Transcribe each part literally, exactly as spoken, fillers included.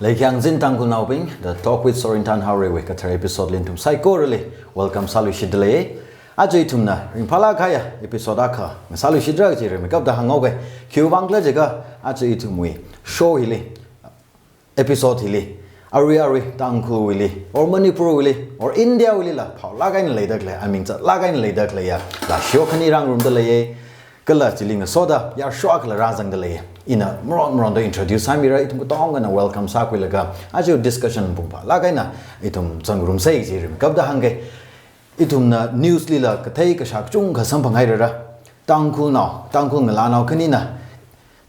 Leikhyangzin Tangkhulnaobing, The Talk with Sorinthan Haorei wui kathar episode li nathum saikorali welcome sāluishitdalei. Aja ithumna ringphālāk kahaiya episode akha ngasāluishitra kaji rimeikapta hānghaoga. Khiwuivang khala jiakha aja ithumwui show hili, episode hili, arui arui Tangkhulwuili, or Manipurwuili, or Indiawuilila phāolāk eina leida khalei, aming zatlāk eina leida khaleiya Lashio khani rāngarumdalei. Kala chili ngasoda yarsho akhala rāzangdalei. Ina maron maronda introduce sāmira, ithum katongana welcome sākhuilaga aja discussion pung phālāk eina ithum zangngarumsa kaji rimeikapta hāngga. Ithumna news lila kathei kashā kachungkha samphanghairara. Tangkhulnao, Tangkhul ngalānao khanina,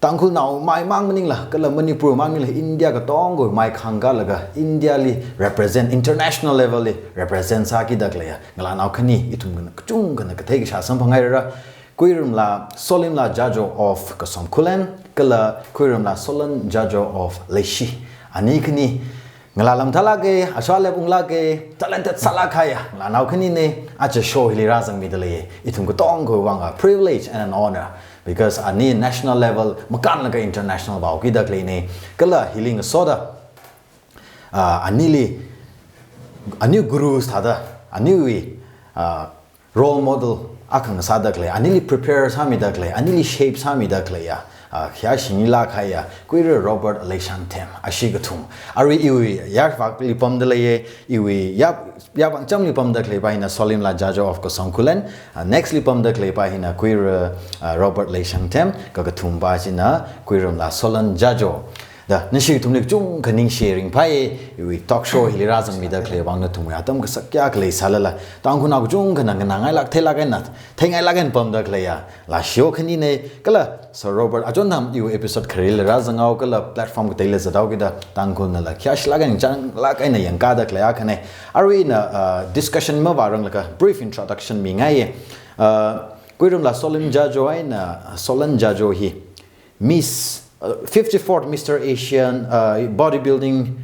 Tangkhulnao mai mang maningla, kala Manipur mang maningla, India katongawui mai khangkālaga, India li represent, international level li represent sākida khaleiya ngalānao khani ithum kachungkhana kathei kashā samphanghairara. Khuirumla Solimla Jajo of Kasomkhulen, kala Khuirumla Solon Jajo of Leishi. Ani khani ngalāla mathālāka, ashāla unglāka, talented sālāk kahaiya ngalānao khanina, aja show hili rāzangmidalei. Ithum katongawui vang a privilege and an honor, because ani national level makānlaga international vāhaokida khaleina. Kala hili ngasoda, ah, anili, aniwui guru sāda, aniwui, ah, role model akha ngasāda khalei, anili prepare sāmida khalei, anili shape sāmida khaleiya, ah, khayāshingli lāk kahaiya Khuira Robert Leishangthem, ashi kathum. Arui iwui yāvakli pamdalei, iwui yā, yāvak chamli pamda khaleipa hina Solimla Jajo of Kasomkhulen, ah, next li pamda khaleipa hina Khuira, ah, Robert Leishangthem, kakathumpa china Khuirumla Solon Jajo. Da, nashi kathumli kachungkha ningshi ringphāya, iwui talk show hili rāzangmida khaleiwui vang nathumwui atam kasak kayākha leisālala, Tangkhulnao kachungkhana nganāngailāk, theilāk eina, theingailāk eina pamda khaleiya Lashio khanina. Kala Sir Robert, achon atam iwui episode khareli rāzanghao, kala platform kateila zathaokida Tangkhulnala khayāshilāk eina, chānglāk eina yangkāda khalei akhana. Arui ina, uh, discussion mavāranglaga brief introduction mingaiya. Uh, Khuirumla Solim Jajo eina, uh, Solon Jajo hi Miss, uh, fifty-fourth Mister Asian, uh, Bodybuilding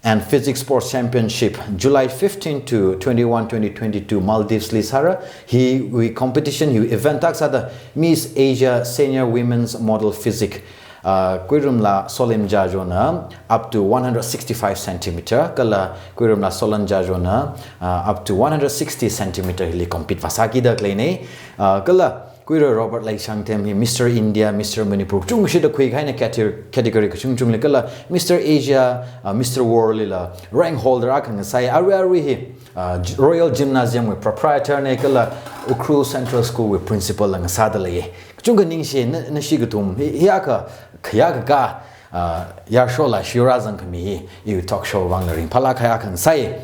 and Physique Sports Championship, July fifteen to twenty-one, twenty twenty-two, Maldives li sāra. Hiwui competition, hiwui event tak sāda Miss Asia Senior Women's Model Physique. Uh, Khuirumla Solim Jajona up to one hundred sixty-five centimeter, kala Khuirumla Solon Jajona, uh, up to one hundred sixty centimeter hili compete vāsākida khaleina. Uh, kala Khuira Robert Leishangthem hi Mister India, Mister Manipur, kachungkashida khuikahaina, cate-, category kachungchungli, kala Mister Asia, uh, Mister World lila rank holder akha ngasāi, arui arui hi, uh, Gy-, Royal Gymnasium wui proprietor na, kala Ukhrul Central School wui principal la ngasāda lei. Kachungkha ningshi, na, nashi kathum hi, hi akha khayā kakā, uh, yarshola shura zangkhami hi, iwui talk show vangla ringphālāk kahai akha ngasāi.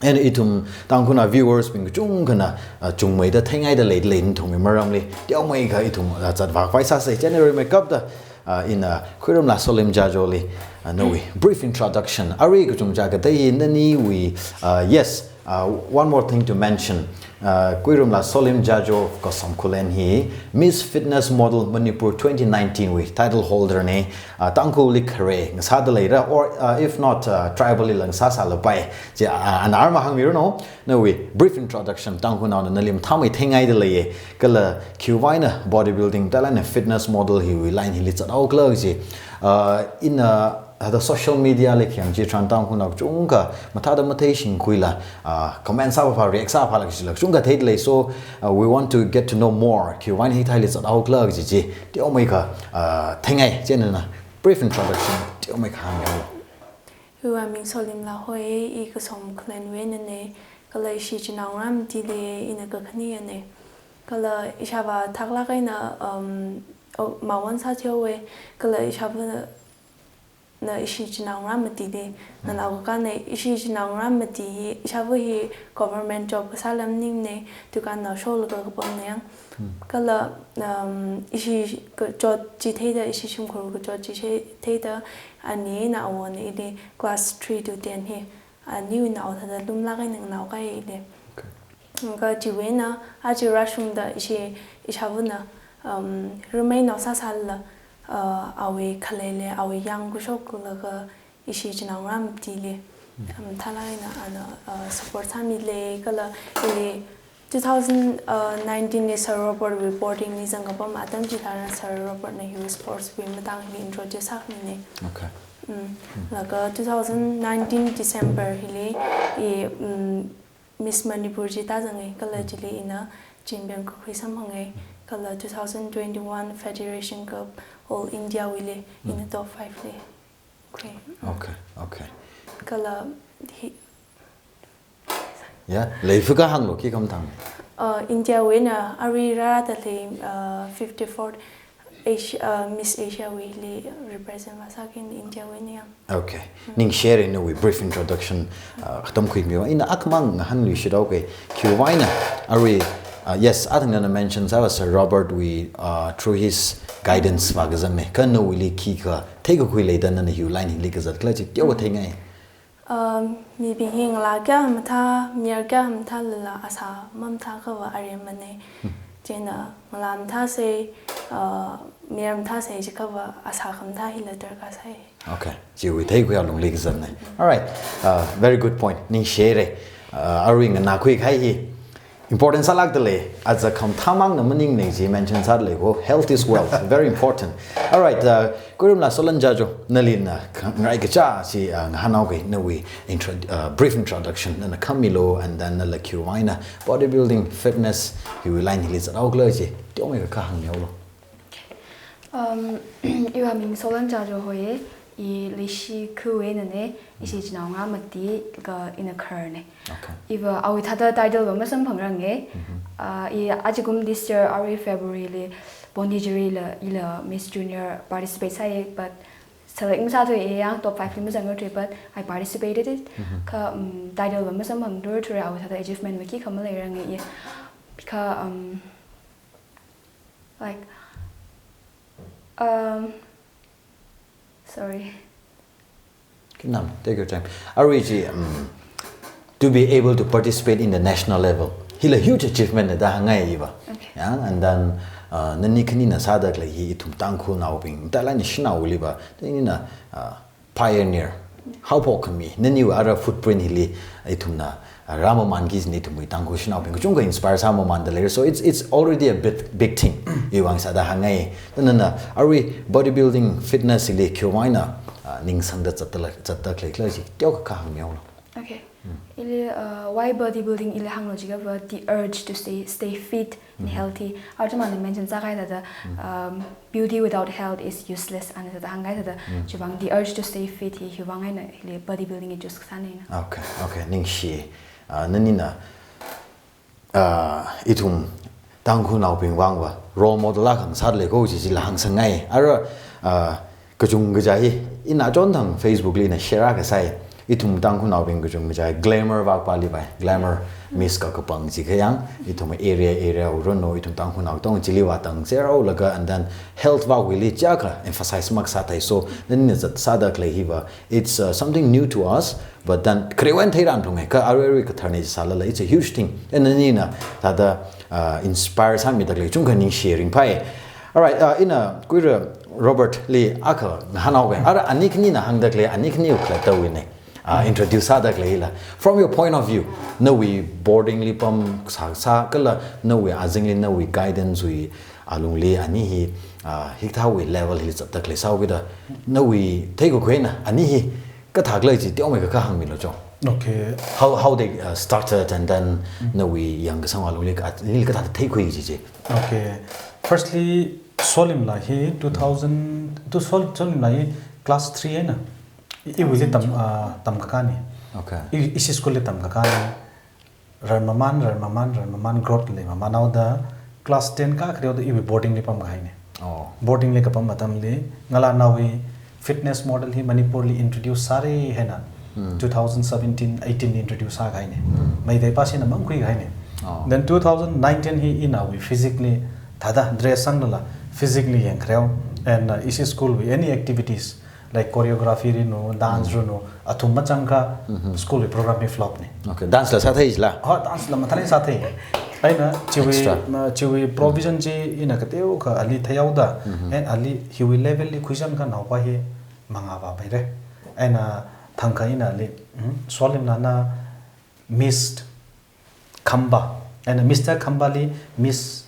And ithum Tangkhulnao viewers bing kachungkhana, uh, chungmeida theingaida leida lei nathumwui maramli. Teomeikha ithum, uh, zatvak vai sāsa. Chieina rimeikapta, uh, ina Khuirumla Solim Jajoli, uh, nawui brief introduction. Arui kachungkha kathei naniwui, uh, yes, uh, one more thing to mention. Uh, Khuirumla Solim Jajo Kasomkhulen hi Miss Fitness Model Manipur twenty nineteen wui title holder na, uh, Tangkhulli khare ngasāda leira, or, uh, if not, uh, tribal lila ngasāsālapai. Chi, uh, ana arma hāngmiranu, nawui brief introduction, Tangkhulnaona nali mathāmei theingaida leiya, kala khiwuivang eina bodybuilding, talent and fitness model hiwui line hili zathao khala chi. Uh, ina, uh, thāda social media li khayang chitharan Tangkhulnao kachungkha mathāda matheishingkhuila, uh, comment sāpha, react sāpha la kachila kachungkha theida lei. So, uh, we want to get to know more. Khiwuivang hithāli zathao khala chi chi. Teomeikha, uh, theingai, chieina brief introduction, teomeikha hāngmilu. Iwui ming Solimla hoi, i Kasomkhulenwui einana, kala ishi chinaongarā mati lei, ina kakhaneyana. Kala ishāvā thaklāk eina, um, o, mawon sāthuihaowa, kala ishāvāna ishi chinaongarā mati lei, nganao kakāna, ishi chinaongarā mati hi, ishāvā hi government job kasāla maningmana, dukan naosholaga kapamna yang. Hmm. Kala, um, ishi kachot chi theida, ishi shimkhur kachot chi thei-, theida, ani eina awona ili class three to ten hi, aniwui nao thāda lumlāk eina nganao kahai ili. Okay. Kha chiwui eina, aja rāshungda ishi, ishāvāna, um, rameinao sāsālala, uh, awui khaleili, awui yang khuishoklaga ishi chinaongarā mati lei. Hmm. Um, mathālāk eina ana, uh, support sāmi lei, kala ili two thousand nineteen li Sir Robert wui boarding li zangkapam atam chitharan Sir Robert na hiwui sports wui matangli introduce sāmine. Okay. Mm. Laga two thousand nineteen December hili i mm, Miss Manipur chi tāzange, kala chili ina champion kakhui samphanga, kala two thousand twenty-one Federation Cup All India wuili ina top five li khui. Okay, okay. Kala hi Yeah, leifika hānglu, khi khamthang. Uh, India wui eina arui rāda lei uh, fifty-fourth Asia, uh, Miss Asia wuili represent vāsāki India wui eina yang. Okay. Ningshi haira nawui brief introduction uh, khatam khuimiva. Ina akhamang ngahānluishit haoke. Khiwuivang eina arui uh, yes, athang nana mention sāva Sir Robert wui uh, through his guidance vākazangne. Kha nawuili khikha theikakhui leida nana hiwui line hili kazat khala chi teokha theingai. Um, mibing hi ngalā kayā mathā, mayar kayā mathālala asā mamathā kava aremane. Chieina ngalā mathāsei, uh, mayar mathāsei jiakhava asā khamathā hila darkar sai. Okay. Chiwui theikhuiya lungli kazatne. Alright. Uh, very good point. Ningshi haira. Uh, arui nganākhui kahai hi important sālākda lei, aja khamathāmangna maningne chi mention sāda lei ko, health is wealth, very important. Alright, uh, Kuirum la Solan Jajo, nali na kha-, ngarai kacha chi uh, ngahān haoke, nawui intro, uh, brief introduction nana khamilu, and then nala khiwuivang eina bodybuilding, fitness hiwui line hili zat haokhala chi teomeikha hāngmihaolu. Um, iwui ming Solan Jajo hoi, i leishi khuinane, ishi chinaonga mati ka ina kharne. Okay. Iva awui thāda title va masamphangrange. Uh, i ajakum this year arui February li Pondicherry la ila Miss Junior participate sai, but select masāthui, i yang top five li mazangrarthui, but I participated it. Kha um, title va masamphangthura, awui thāda achievement va khikha maleirange i. Kha um, like um, sorry. Khanam, take your time. Arui chi, um, to be able to participate in the national level, hila huge achievement na da hāngngai iva. Okay. Yeah, and then uh, nani khanina sāda khalei hi ithum Tangkhulnaobing, talai ni shanaoliva, nina uh, pioneer, haophok khami, naniwui ara footprint hili ithumna uh, rāmamanki jina, ithumwui Tangkhul shanaobing kachungkha inspire sāmamanda lei. So it's it's already a big big thing. Iwui vang sāda hāngngai. Nana arui bodybuilding, fitness hili khiwuivang eina uh, ningsangda zatda la, zatda khalei khala chi teokha hāngmihaolu. Okay. Ili uh, why bodybuilding ili hānglu jiakhava the urge to stay stay fit and healthy. Arjumana mention sākahai thāda um, beauty without health is useless, ana thāda hāngkahai thāda. Chiwuivang the urge to stay fit hi, hiwuivang eina ili bodybuilding hi choose kasāna ina. Okay, okay, ningshi. Uh, nanina uh, ithum Tangkhulnaobing vangva role model akha ngasāda lei ko chi chila hāngsangngai. Ara uh, kachungkha chi hi ina chonthang Facebook li ina share kasāi. Ithum Tangkhulnaobing kachungkha chi glamour vak pali bai, glamour miss kakapang chi kha yang, ithum area area wurono, ithum Tangkhulnao tong chili vātang serao laga, and then health vakwuili chiyākha emphasize makasāthei. So nani zat sāda khalei hiva, it's uh, something new to us, but then kharewui eina theiranthunge, kha arui arui katharna sālala, it's a huge thing. And nanina thāda uh, inspire sāmida khalei chungkha ningshi ringphai. Alright, uh, ina Kuira Robert li akha ngahān haoke. Ara ani khanina hāngda khalei, ani khaniwui khalatta wuine. Uh, introduce sāda khalei hila. From your point of view, nawui boarding li pam sā, sā kala nawui azingli nawui guidance wui alungli ani hi uh, hikathāwui level hili zatda khalei sāhaokida, nawui theikakhui eina ani hi kathā khala chi teomeikha hāngmilu cho. Okay. How how they uh, started, and then nawui yangkasang alungli ka, nili kathāda theikhui chi chi. Okay. Firstly, Solimla hi two thousand, tu Sol, Solimla hi class three eina iwuili tam uh, tamkakāne. Okay. I, ishi school li tamkakāne. Rarmaman, rarmaman, rarmaman growth leimamān haoda class ten kakhareo da iwui boarding li pamkahaine. Oh. Boarding li kapam atamli ngalānaowui fitness model hi Manipur li introduce sāra haina two thousand seventeen eighteen li introduce sākahaine. Meitei pāshina mangkhuikahaine. Oh. Then two thousand nineteen hi inaowui physique li thāda dress sanglala physique li yangkhareo, and uh, ishi school wui any activities like choreography rinu, dance rinu, athum machangkha school wui program hi flop ne. Okay, dance la sāthei jila? Ha, dance la mathālāk sāthei. Eina chiwui Extra. ma, chiwui provision chi ina kateokha ali theihaoda, and ali hiwui level li khuisangkha naopa hi mangā vāpaire. Eina thangkha ina ali, hmm, Solimlana missed Khamba Eina Mister Khambali Miss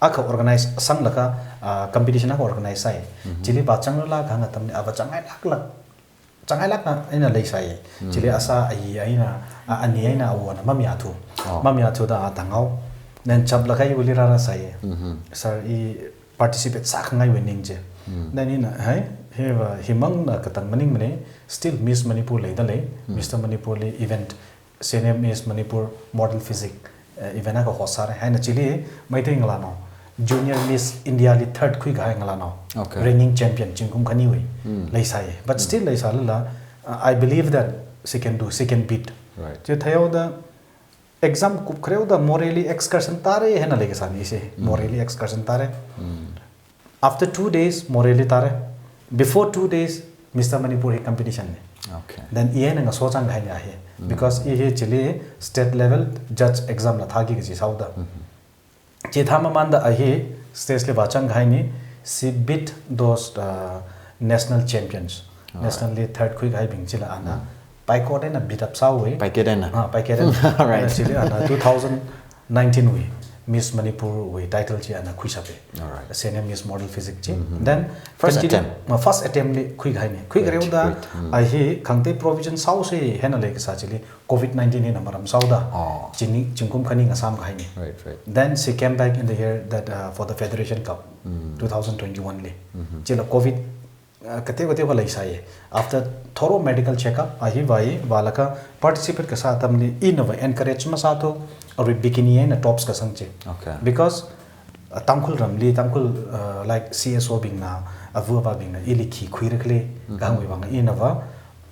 akha organize sanglaga, ah, competition akha organize sāi. Chili vāchangrala kahāng atamli, ava changngailāklāk, changngailāk eina leisai. Chili asā ayi eina, a, ani eina awona mamayāthu. Oh. Mamayāthuda a thangao. Then chaplaga iwuili rārāsai. Sir, i participate sākhangaiwui ning chi. Then ina, hai, hiva, himangna katang maningmana, still Miss Manipur leidalei, Mister Manipur li event, Senior Miss Manipur Model Physique, eh, event akha host sāra. Eina chili, Meitei ngalānao, Junior Miss India li third khuikahai ngalānao, Okay. reigning champion, zingkum khaniwui, leisai. But still leisālala, uh, I believe that she can do, she can beat. Right. Chitheihaoda, exam kupkhareuda Moreh li excursion tāra eina leikasāna ise. Moreh li excursion tāra. After two days, Moreh li tāra. Before two days, Mister Manipur hi competition na. Okay. Then i eina ngasochang kahaina hi. Because i hi chili state level judge exam la thāki kaji sāhaoda. Chithā mamānda a hi stage li vāchang kahaina, she beat those, uh, national champions. Alright. National li third khuikahaibing chila ana. Paikot eina beat up sāhaowa. Paikot eina. Ah, paikot eina. Alright. Eina chili ana two thousand nineteen wui Miss Manipur wui title chi ana khuishapa. Alright. Senior Miss Model Physique chi. Then First continue, attempt. Ma, first attempt li khuikahaina. Great, Khuikhareuda great. A hi khangatei provision sāhaosa eina leikasā chili Covid nineteen hina maram sāhaoda. Oh. Chini, zingkum khani ngasām kahaina. Right, right. Then she came back in the year that, uh, for the Federation Cup, two thousand twenty-one li. Chila Covid, uh, kateo kateo kha leisai. After thorough medical checkup, a hi vāi, vālaga participate kasā atamli, inava encourage masāthu, arui bikini eina tops kasang chi. Okay. Because, uh, Tangkhul ramli, Tangkhul, uh, like C S O bingna, ava avābingna, ili khi khuirakhala, kahāngwui vang, inava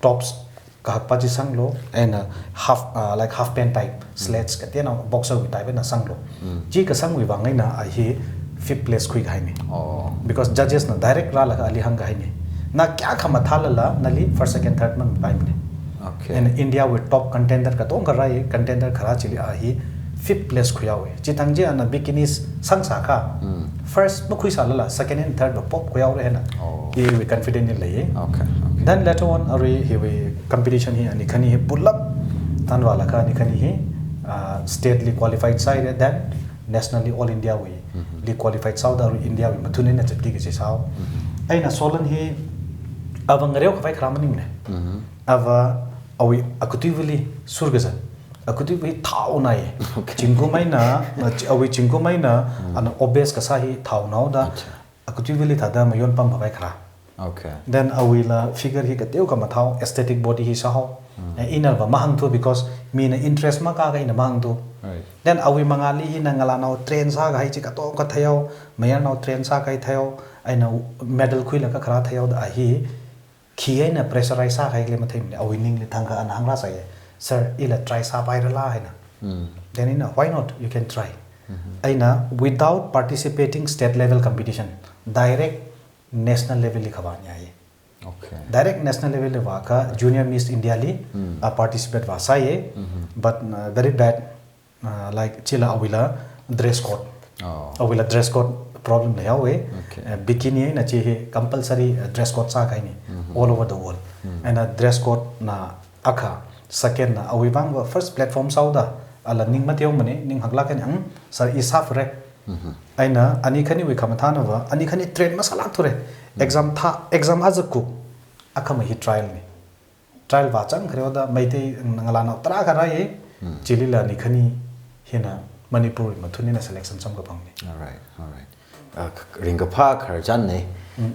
tops kahakpa chi sanglu, eina half, uh, like half pant type, slacks kateonao boxer wui type eina sanglu. Chi kasangwui vang eina a hi fifth place khuikahaina. Oh. Because judges na direct rālaga ali hāngkahaina. Na kayākha mathālala, nali first, second, third mapaimana. Okay. Eina India wui top contender katonga rāi, contender kharā chili a hi fifth place khuihaowa. Chithang chi ana bikinis sangsākha. First makhuisālala, second and third va pop khuihaora eina. Oh. Iwui confident ni lei. Okay, okay. Then later on, arui hiwui competition hi ani khani hi pull up tānvālaga ani khani hi, uh, state li qualified sāhaira, then national li All India wui li qualified sāhaoda arui India wui mathun eina zatki kaji sāhao. Eina Solan hi ava ngareokhavai kharā maningmana. Ava awui akhutuivali surkazat. Akhutuivali thaonai. Okay. Zingkum eina, awui zingkum eina, ana obese kasā hi thaonaoda. Acha. Akhutuivali thāda mayon pamkhavai kharā. Okay. Then awuila figure hi kateokha mathāo, aesthetic body hi sāhao. Eh, inava mahāngthu because mina interest makākha ina mahāngthu. Right. Then awui mangāli ina ngalānao train sākahai chi katonga theihao, mayarnao train sākahai theihao, eina medal khuilaga kharā theihaoda a hi khi eina pressurize sākahai khala matheimana, awui ningli thangkha ana hāngrāsai, "Sir, ila try sāpairala?" eina. Then ina, "Why not? You can try." Eina without participating state level competition, direct national level li khavāna a hi. Okay. Direct national level li vākha Junior Miss India li, uh, participate vāsāya, but, uh, very bad, uh, like, chila awuila dress code. Oh. Awuila dress code problem leihaowa. Okay. Uh, bikini eina chi hi compulsory, uh, dress code sākahaina all over the world. Eina dress code na akha, second na awui vangva first platform sāhaoda, ala ning mateomana, ning haklāk eina, "Ang, sir, i sāphara." Eina ani khaniwui khamathānava, ani khani train masālākthura. Exam thā, exam aja kuk, akhama hi trial na. Trial vāchang khareuda, Meitei ngalānao tarākha rāi, chilila ani khani hina Manipur wui mathun eina selection samkaphangna. All right, all right. Uh, k-, ringkaphā khararchanna.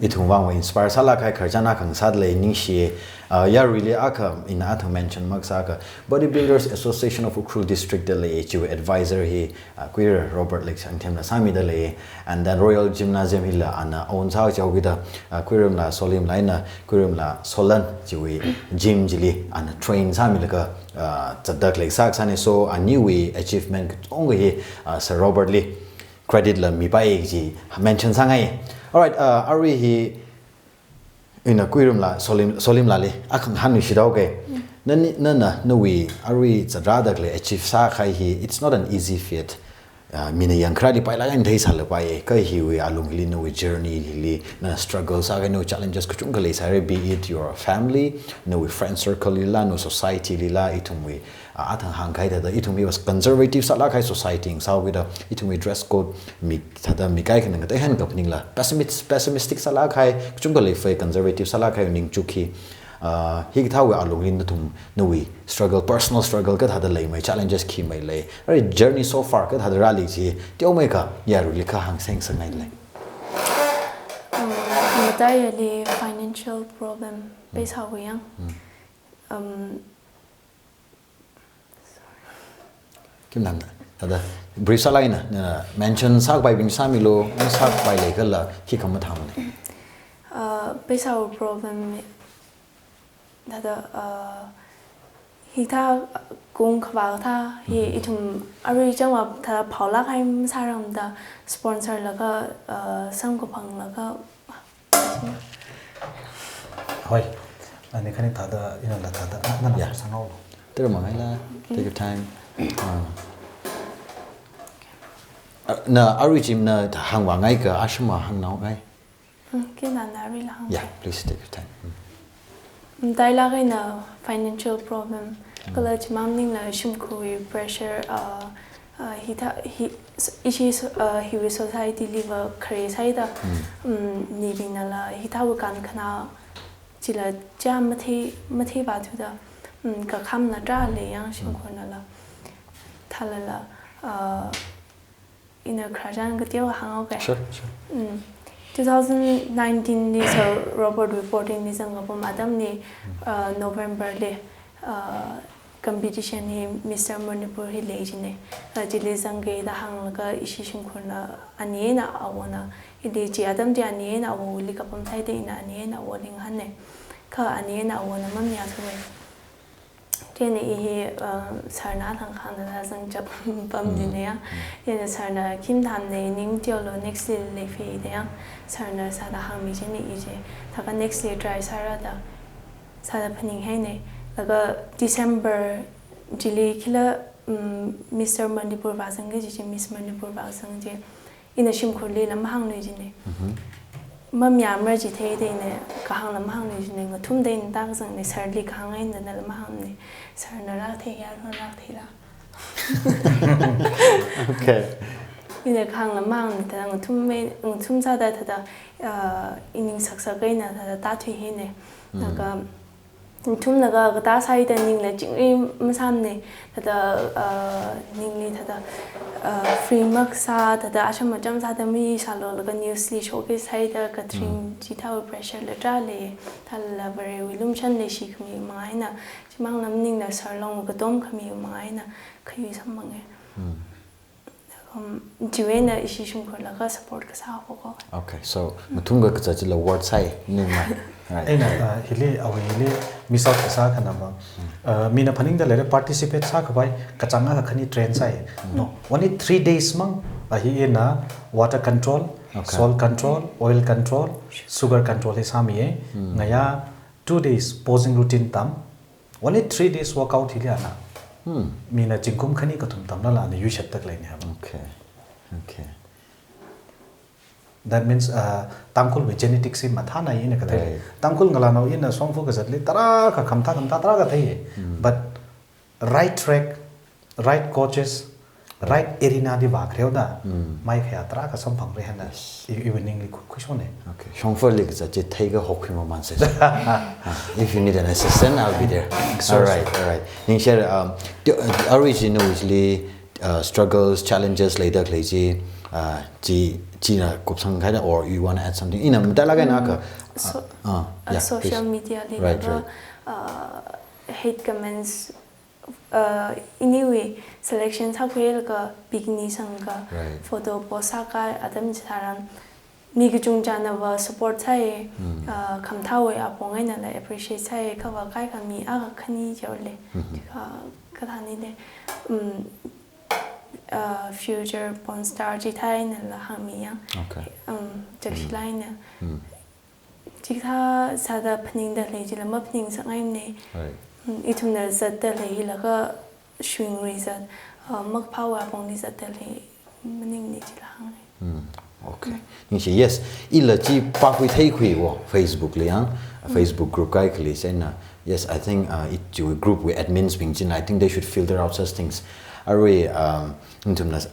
Ithum vangva inspire sālākkahai khararchan akha ngasāda lei, ningshi. Uh, yaruili akha ina athang mention makasā akha Bodybuilders Association of Ukhrul District da lei, chiwui advisor hi, uh, Kuirar Robert Leishangthemna sāmida lei. And then Royal Gymnasium hila ana own sāhaoda, uh, Kuiramla Solimla eina, Kuiramla Solan chiwui gym chili ana train sāmilaga, uh, zatda khalei sākasāna. So aniwui achievement katonga hi, uh, Sir Robert li credit la mipai kaji mention sāngai. All right, uh, arui hi ina Kuiramla Solim, Solimlali akha hāngluishit haoga. Nani, nana, nawui arui zatrāda khalei achieve sākahai hi, it's not an easy feat. Ah, mina yangkharāli pailāk eina theisālapai, kha hiwui alungli nawui journey hili, na struggle sākahai, nawui challenges kachungkha leisāra, be it your family, nawui friend circle lila, nawui society lila, ithumwui, ah, athang hāngkahai thāda, ithumwui was conservative sālākkahai society sāhaoda, ithumwui dress code mi thāda mi kaikhana ngateihān kaphaningla, pessimist, pessimistic sālākkahai, kachungkha leifai, conservative sālākkahai ningchuk hi, ah, hikathāwui alungli nathum, nawui struggle, personal struggle kathāda leimei, challenges khi mei lei. Arui journey so far kathāda rāli chi, teomeikha yaruili kha hāngseng sāngai lei. Um, mataiyali financial problem, Mm. pheisāwui yang. Mm. Um, Kim nana, thāda brief sālāk eina, na mention sākapaibing sāmilu, masākapai leikhala, khikha mathāmana. Uh, pheisāwui problem, thāda, uh, hithā kung khavā thā, hi Mhm. ithum arui chāngva thāda phaolāk hai masārangda sponsor laga, uh, samkaphang laga, Hoi. Ani khani thāda, ina la thāda, na, na, na Yeah. sāngaolu. Tera mangaila, take your time. Ah. Ah, na arui chi na hāngvāngaika, ashama hāngnaongai. Mm, kina na arui la hāng. Yeah, please take your time. Mm. Matailāk eina financial problem, Mm. kala chimang maningla shimkhurwui pressure, uh, uh, hithā, hi, s-, ishi so-, uh, hiwui society liva khare sāhaida, Mm. um, mibingnala hithāwui kankhana chila cha mathei, mathei vāthuda, um, kakhamla tarā lei yang Mm. shimkhurnala. Thālala, uh, ina khararchan kateo hānghaoke. Sure, sure. Mm. Two thousand nineteen li Sir Robert wui boarding li zangkapam atamli, Mm. uh, November li, uh, competition hi Mister Manipur hi lei jine. Uh, chili zangkida hānglaga ishi shimkhurna ani eina avona. Ili chi atam chi ani eina avoli kapam sāhaida ina ani eina avoli ngahāne. Kha ani eina avona mamayāthuwe. Chieina i hi, uh, sir na thang khangda zangchap pam Mm, jine yang. mm. Chieina sir na khim tham ne ning teolu next li leifei de yang. Sir na sāda hāngmi jine i je. Thākha next li try sāra da. Sāda phaninghaine. Laga December chili khila, um, Mister Manipur vāzangki ji, Miss Manipur vāzang ji. Ina shimkhurli lam hānglui jine. Mhm. Mamayāmara jitheida ina kahāng lam hānglui jine, ngathumda ina tākazangne, sir li kahāng eina lam hāngne. Sir na rāthei ya, na rātheila. Okay. Ina kahāng lam hāngne, thāda ngathum me, ngathum sāda thāda, ah, ining saksak eina thāda tāthuihine. Mm. Laga ngathumlaga katā sāhaida ningla chingri masāmane, thāda, uh, ningli thāda, uh, free makasā, thāda ashama chām sāda mi sālo laga news li showcase sāhaida kathring Mm. chithāwui pressure la tarā lei, thālala Varewui lumashan leishi khami manga eina, chimang maningla sir long katom khami manga eina, khayui samphanga. Mm. Um, chiwui eina ishi shimkhurlaga support kasā haowa ko. Okay, so, ngathumkha kazat chila award sāi, ningmai. Right. Eina, uh, hili, awui hili, miss out kasā khana ma. Mm. Uh, mina phaningda leira participate sākhavai, kachāng akha khani train sāi. Mm. No, only three days mang, uh, hi eina water control, Okay. salt control, oil control, sugar control hi sāmiye. Mm. Ngayā two days posing routine tam, only three days workout hili ana. Hmm. Mina zingkum khani kathum tamlala ana yuishatda khaleine haba. Okay. Okay. That means, uh, Tangkhulwui genetics hi mathānai ina kathei. Right. Tangkhul ngalānao ina shongfa kazatli tarākha khamathā khamathā tarākha thei. Hmm. But right track, right coaches, right arena li vākhareo da, Mm. mai khayā tarākha samphangre hina, Yes. i, iwui ningli khu-, khuishone. Okay. Shongfali kazat chi theikha hokhui mamān sāsa. Ah, if you need an assistant, I'll be there. Sure, All right, sure. all right. Ningshi, um, the, uh, originally, uh, struggles, challenges leida khalei chi, uh, chi, china kupsang kahaina, or you wanna add something? Ina matailāk eina Mm. ka, So, uh, uh, uh, yeah, social please. media li Right, laga, right. uh, hate comments Uh, iniwui selection sākhuilaga bikini sangka Right. photo post sāka atam chitharan mi kachungchana va support sāi, Hmm. uh, khamathāwui apong einala appreciate sāi, kha va kaikha mi akha khani chaole. Mhm. Chikha kathānile, um, uh, future porn star chithānala hāngmi yang. Okay. Um, Hmm. chakshilai na. Hmm. Chikathā sāda phaningda lei chila maphaningsakngaimane. Right. Mm, ithumna zatda leilaga shwingri zat, uh, makaphāwui apongli zatda lei, Maningmana chila hāngra. Hmm. Okay. Ningshi, yes. Ila chi pākhui theikhui wo Facebook li yang, Facebook group kaikhali chieina. Yes, I think uh, it chiwui group wui admins bing china, I think they should filter out such things. Arui um, nathumna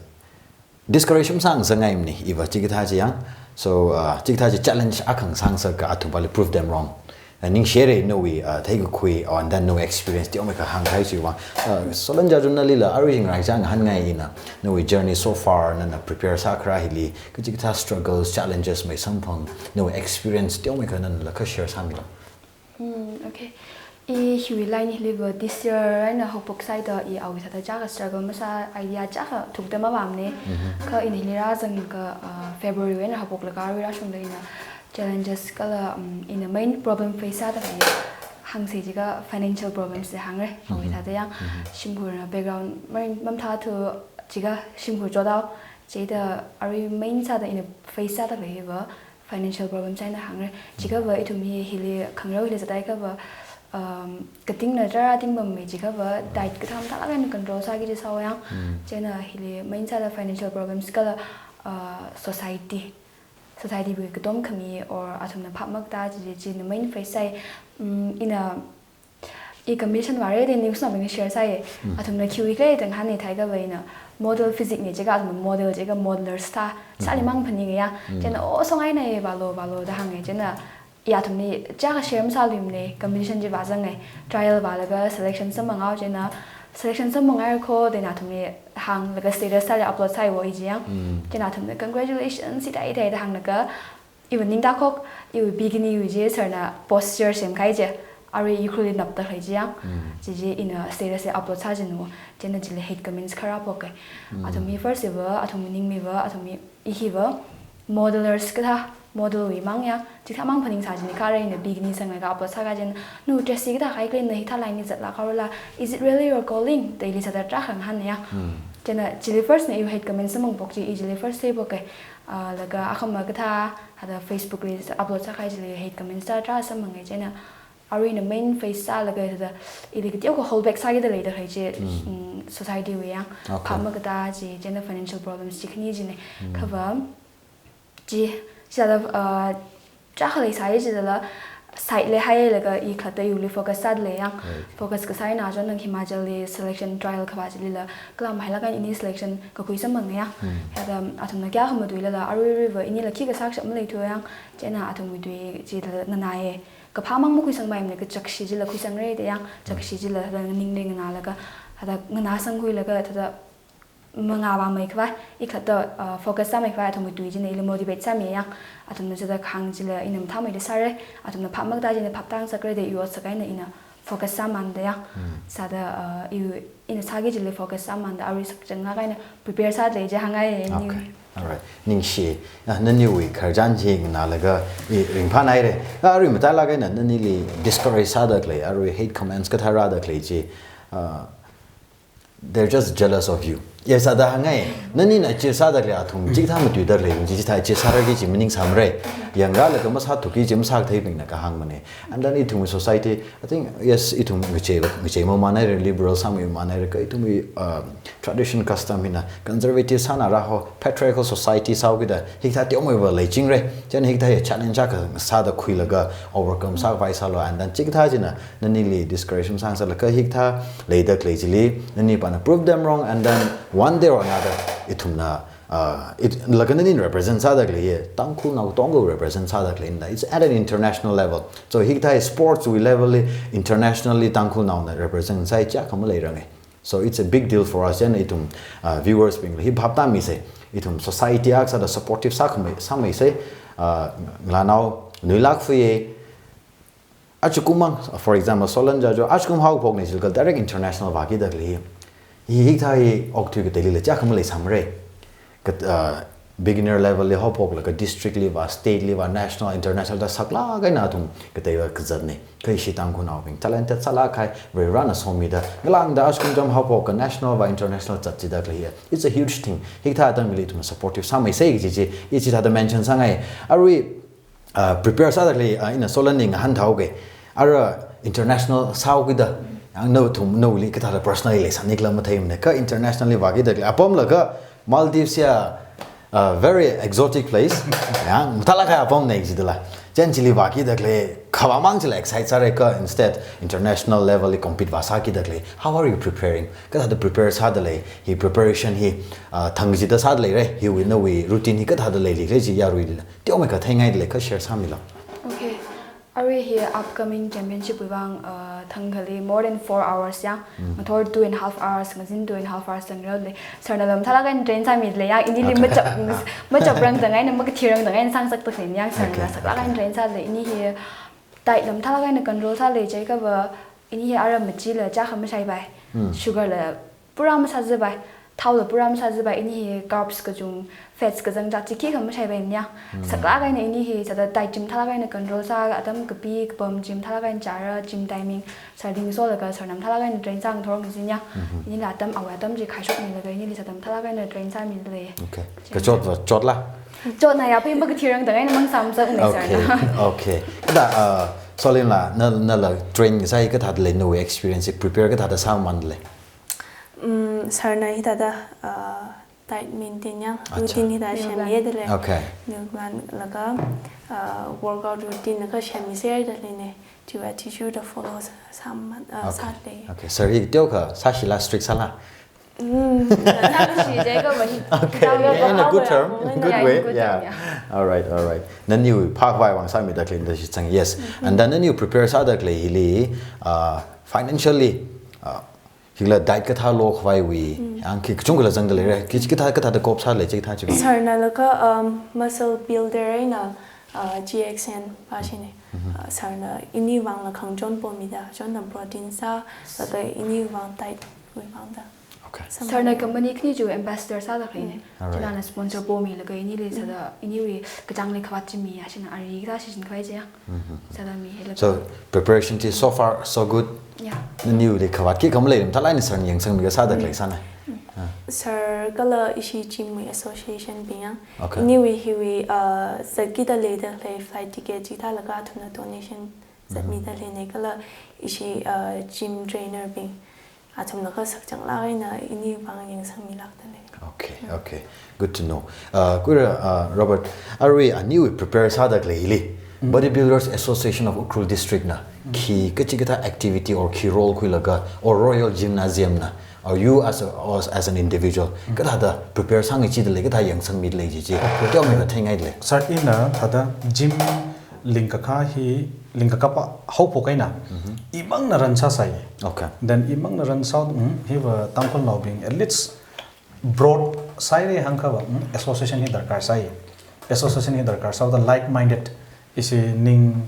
discourage masāsangngaimana, iva chikathā chi yang. So uh, chikathā chi challenge akha ngasāsaka athum pāli prove them wrong. Uh, ningshire nawui uh, theikakhui or and then nawui experience teomeikha hāngkahai chiwui vang. Uh, Solan Jajun nalila arui zingraichang hāngngai ina, nawui journey so far, nana prepare sākharā hili kachikathā struggles, challenges meisamphang, nawui experience teomeikha nanala kha share sāmilu. Hmm, okay. I hiwui line hiliva this year eina haophok sāhaida i awui thāda chiyākha struggle masā, idea chiyākha thukda mapamna. Kha ina hili rāzanglaga uh, February wui eina haophoklaga arui rāshungda ina challenges kala um, ina main problem face sāda khalei hāngsa jiakha financial problems da hāngra. Awui thāda yang shimkhurna background maring mamathāthu jiakha shimkhur chothaowa. Chieina arui main sāda ina face sāda khaleiva financial problems eina hāngra. Chiakhava ithum hi hili khangarao hili zathaiakhava um, katingna chara ting pammei, chiakhava diet kathā mathālāk eina control sāki kaji sāhaowa yang. Chieina hili main sāda financial problems kala uh, society, society wui katom khami or athumna phap makatā chi, chi, china main face sāi. Um, ina i combination vāra da ningshina ming share sāya. Athumna khiwui khalei da ngahānna theiakhava ina model physique na jiakha athum model jiakha modelers thā sāli mang phaningaya. Chieina o songai na e vālu vālu da hānga. Chieina i athumli chiyākha share masāluimana, combination chi vāzanga. Trial vālaga selection samphanghaowa, chieina selection samphanghairakho da ina athumli hānglaga status thāli upload sāi wo i chi yang. Chieina athumna congratulations hithā hithā da hānglaga iwui ningda khok, iwui bikini wui chi sirna posture semkahai chi, arui Ukhrulli napda khalei chi yang. Chi chi ina status li upload sāchina. Chieina chili hate comments kharā phoka. Athum hi first iva, athum ningmiva, athum hi, i hiva modelers kathā, model wui mang yang, chithā mang phaningsā china kha arui ina bikini sanglaga upload sākahai chieina, nu dress hi kathā khai khalei na hithā line li zatlākhaorala, is it really your calling? Da ili sāda tarākha ngahānna yang. Chieina chili first na iwui hate comments samphang phok chi, i chili first theiphoka. Uh, laga akhama kathā, hada Facebook li upload sākahai chili hate comments tarā tarā samphanga. Chieina arui ina main face sālaga thāda ili kateokha hold back sākida leida khalei chi, mm, society wui yang. Okay. Phap makatā chi, chieina financial problems chi khani china. Khava chi, chithāda uh, chiyākha leisāya chithāla side li hailaga i khalatta iwuili focus sāda lei yang. Right. Focus kasā eina chon nang Himachal li selection trial khavā chilila kala mahailāk eina ini selection kakhui samphanga yang. Hithāda athumna kayākha matuilala aruiruiva inila khikha sākashap maleithu yang. Chieina athumwui tui chithāda nganāya. Kaphā mang makhuisangpaimana, kachakshi chila khuisangra da yang. Chakshi chila thāda nganingda nganālaga, thāda nganāsangkhuilaga thāda mangā vāmei khavai, i khalatta uh, focus sāmei khavai athumwui tui china ili motivate sāmi yang. Athumna chithāda kahāng chila ina mathāmeida sāra, athumna phap makatā china phaptā ngasakra da i otsak eina ina focus sāmanda yang. Sāda uh, i, ina sāki chili focus sāmanda arui sakchangak eina prepare sāda lei chi hāngngai ni. Okay. Alright. Ningshi, ah, naniwui khararchan chi nganālaga i ringphānaira. Ah, arui matailāk eina nanili discourage sāda khalei, arui hate comments kathā rāda khalei chi, ah, they're just jealous of you. Yes, sāda hāngngai. Nanina achieve sāda khalei athum chikathā matuida khalei chi, chithā achieve sāra kaji chi maningsāmara. Yangrālaga masāthuki kaji masākatheibingna kahāngmana. And then ithum society, I think, yes, ithum ngachei, ngachei mamānhaira, liberal sāmamānhaira, kha ithumwui uh, tradition custom hina conservative sānara ho, patriarchal society sāhaokida hikathā teomeiva leichingra. Chieina hikathā hi challenge akha sāda khuilaga overcome sākhavai sālu, and then chikathā china nanili discourage masāngasakla, kha hikathā leida khalei chili nanipana prove them wrong, and then one day or another ithumna uh, it, laga nani represent sāda khalei hi Tangkhulnao katonga represent sāda khaleina. It's at an international level. So hikathā hi sports wui level li internationally Tangkhulnaona represent sāi chiyākha maleiranga. So it's a big deal for us. Chieina ithum uh, viewers bingli hi phaptāmisa. Ithum society akha sāda supportive sākhamei, sāmeisa. Uh, ngalānao nuilāk fuya. Achukum mang, for example, Solan Jajo, achukum haophokna jilakha direct international vākida khalei hi. Hi hikathā hi okathui kateilila chiyākha maleisāmara. Kat, uh, beginner level li haophoklaga district li vā, state li vā, national, international da saklāk eina athum kateiva kazatna. Kha ishi Tangkhulnaobing talented sālāk kahai, Varivarana somida ngalāngda achukum cham haophoka national vā international zat chida khalei hi. It's a huge thing. Hikathā atamli ithum supportive sāmeisa kaji chi, i chithāda mention sāngai. Arui uh, prepare sāda khalei, uh, ina Solanli ngahānthāhaoga. Ara international sāhaokida, yang nathum, nawuili kathāda personally leisānikhala matheimana, kha internationally vākida khalei apamla kha Maldives ya, a very exotic place. Ya, mathālāk kahai apamna jidala. Chieina chili vākida khalei, khavāmang chila excite sāra kha, instead international level li compete vāsākida khalei. How are you preparing? Kathāda prepare sāda lei? Hi preparation hi, uh, thang jida sāda leira? Hiwui nawui routine hi kathāda leili khalei chi yaruili teomeikha theingaida lei kha share sāmilu. Okay. Arui hi upcoming championship wui vang, uh, thangkhali more than four hours ya. Mm. Ngathor two and a half hours, ngazin two and a half hours tangro lei. Sir na lam mathālāk eina train sāmida lei ya. Inili Okay. machap, machaprang tangai na, makathirang tangai na sāngasakta khalei ya. Sir Okay, na saklāk okay. eina train sāda lei. Ini hi diet lam mathālāk eina control sāda lei, chiakha va, ini hi ara machila chā kha mashaipai. Mm. Sugar la pura masāzapai, thao la pura masāzapai, ini hi carbs kachung, fats kazang chā chi khikha mashaipai niya. Mm. Saklāk eina ini hi sāda diet chi mathālāk eina control sā, atam kapi kapam chi mathālāk eina chāra, gym timing, sir li ngasolaga sir na mathālāk eina train sā ngathor ngazin ya. Mhm. Inila atam awui atam chi khaishokmilaga inili sāda mathālāk eina train sāmida lei. Okay. Kachot va, chotla? Chotna ya, phi makathirang tangai na mang samsak ne sir Okay, na. okay. Kathāda, uh, Solin la, na, nala train sāi kathāda lei, nawui experience, prepare kathāda sāmamānda lei? Mm, sir na hithāda, uh, diet maintain ya, Acha. routine hithāda Meal plan. semyeda lei. Okay. Meal plan laga, uh, workout routine laga semmiserda lei ne. Chiwui athishurda follow sā, sāmamān, uh, Okay. sāda lei. Okay. Sir hi teokha sāshila, strict sāla? Mm, sākashi jiakha va hi. Okay. Hithāda In a good term, in a good Yeah, way. in a good Yeah. term, yeah. All right, all right. Naniwui phākhavai vang sāmida khalei da shitsang. Yes. Mm-hmm. And then naniwui prepare sāda khalei hili, uh, financially, uh, hila diet kathā lokhavaiwui, Mm. yang khi kachungkhala zangda leira, khi kathā, kathāda cope sālei chi kathā chi. Sir na laga, um, muscle builder eina, uh, G X N pa shine. Mhm. Uh, sir na ini vangla khangachon pomida, chonna protein sā, laga ini vang diet wui vangda. Okay. Sir na Samai. company khani chu ambassador sāda khalei ne. Mm. All right. China na sponsor pomilaga inili sāda, iniwui kachāngli khavāt chi mi ya, china ari kathā shichin khavai chi ya. Mhm. Sāda mihaila. So, preparation chi so far so good. Yeah. Naniwuili khavāt khikha malei, mathālāk eina sir na yangsangmilaga sāda khalei Mm. sāna. Mm. Ah. Sir kala ishi gym wui association bing ya. Okay. Iniwui hiwui, uh, zatkida leida khalei flight ticket chithālaga athumna donation zatmida Mm-hmm. lei ne, kala ishi, uh, gym trainer bing athumna kha sakchanglāk eina ini vang yangsangmilākda lei. Okay, okay. Good to know. Uh, kuira, uh, Robert, arui aniwui prepare sāda khalei hili, Mm. Bodybuilders Association of Ukhrul District na, Mm. khi kachikathā activity or khi role khuilaga, or Royal Gymnasium na, or you as a, as, as an individual, Mm. kathāda prepare sāngacheeda lei, kathā yangsangmida lei chi chi, Okay. teomeikha theingaida lei. Sir, ina thāda gym lingkakha hi, lingkakapa haophok eina, Mhm. imangna run sāsai. Okay. Then imangna run sā, mm, hiva Tangkhulnaobing, at least broad sāhaira hāngkhava, mm, association hi darkar sāi. Association hi darkar sāhaoda like-minded, ishi ning,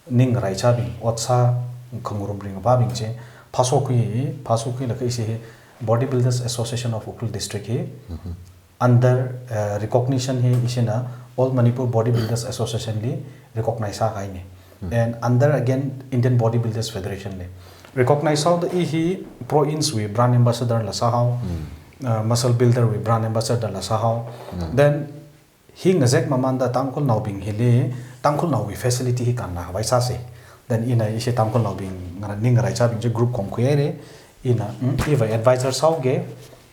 ning raichābing, ot sākhangarum ringkaphābing chi, phāshok khui, phāshok khuilaga ishi hi Bodybuilders Association of Ukhrul District hi, Mhm. under, uh, recognition hi ishina All Manipur Bodybuilders Association li recognize sākahaina. Hmm. And under again Indian Bodybuilders Federation li. Recognize sāhaoda i hi Pro Ins wui brand ambassador la sāhao, Hmm. uh, Muscle Builder wui brand ambassador la sāhao. Hmm. Then hi ngazek mamānda Tangkhulnaobing hili, Tangkhulnaowui facility hi kānna khavai sāsa. Then ina ishi Tangkhulnaobing ngara, ning ngaraichābing chi group khomkhui haira, ina, mm, iva advisor sāhaoga,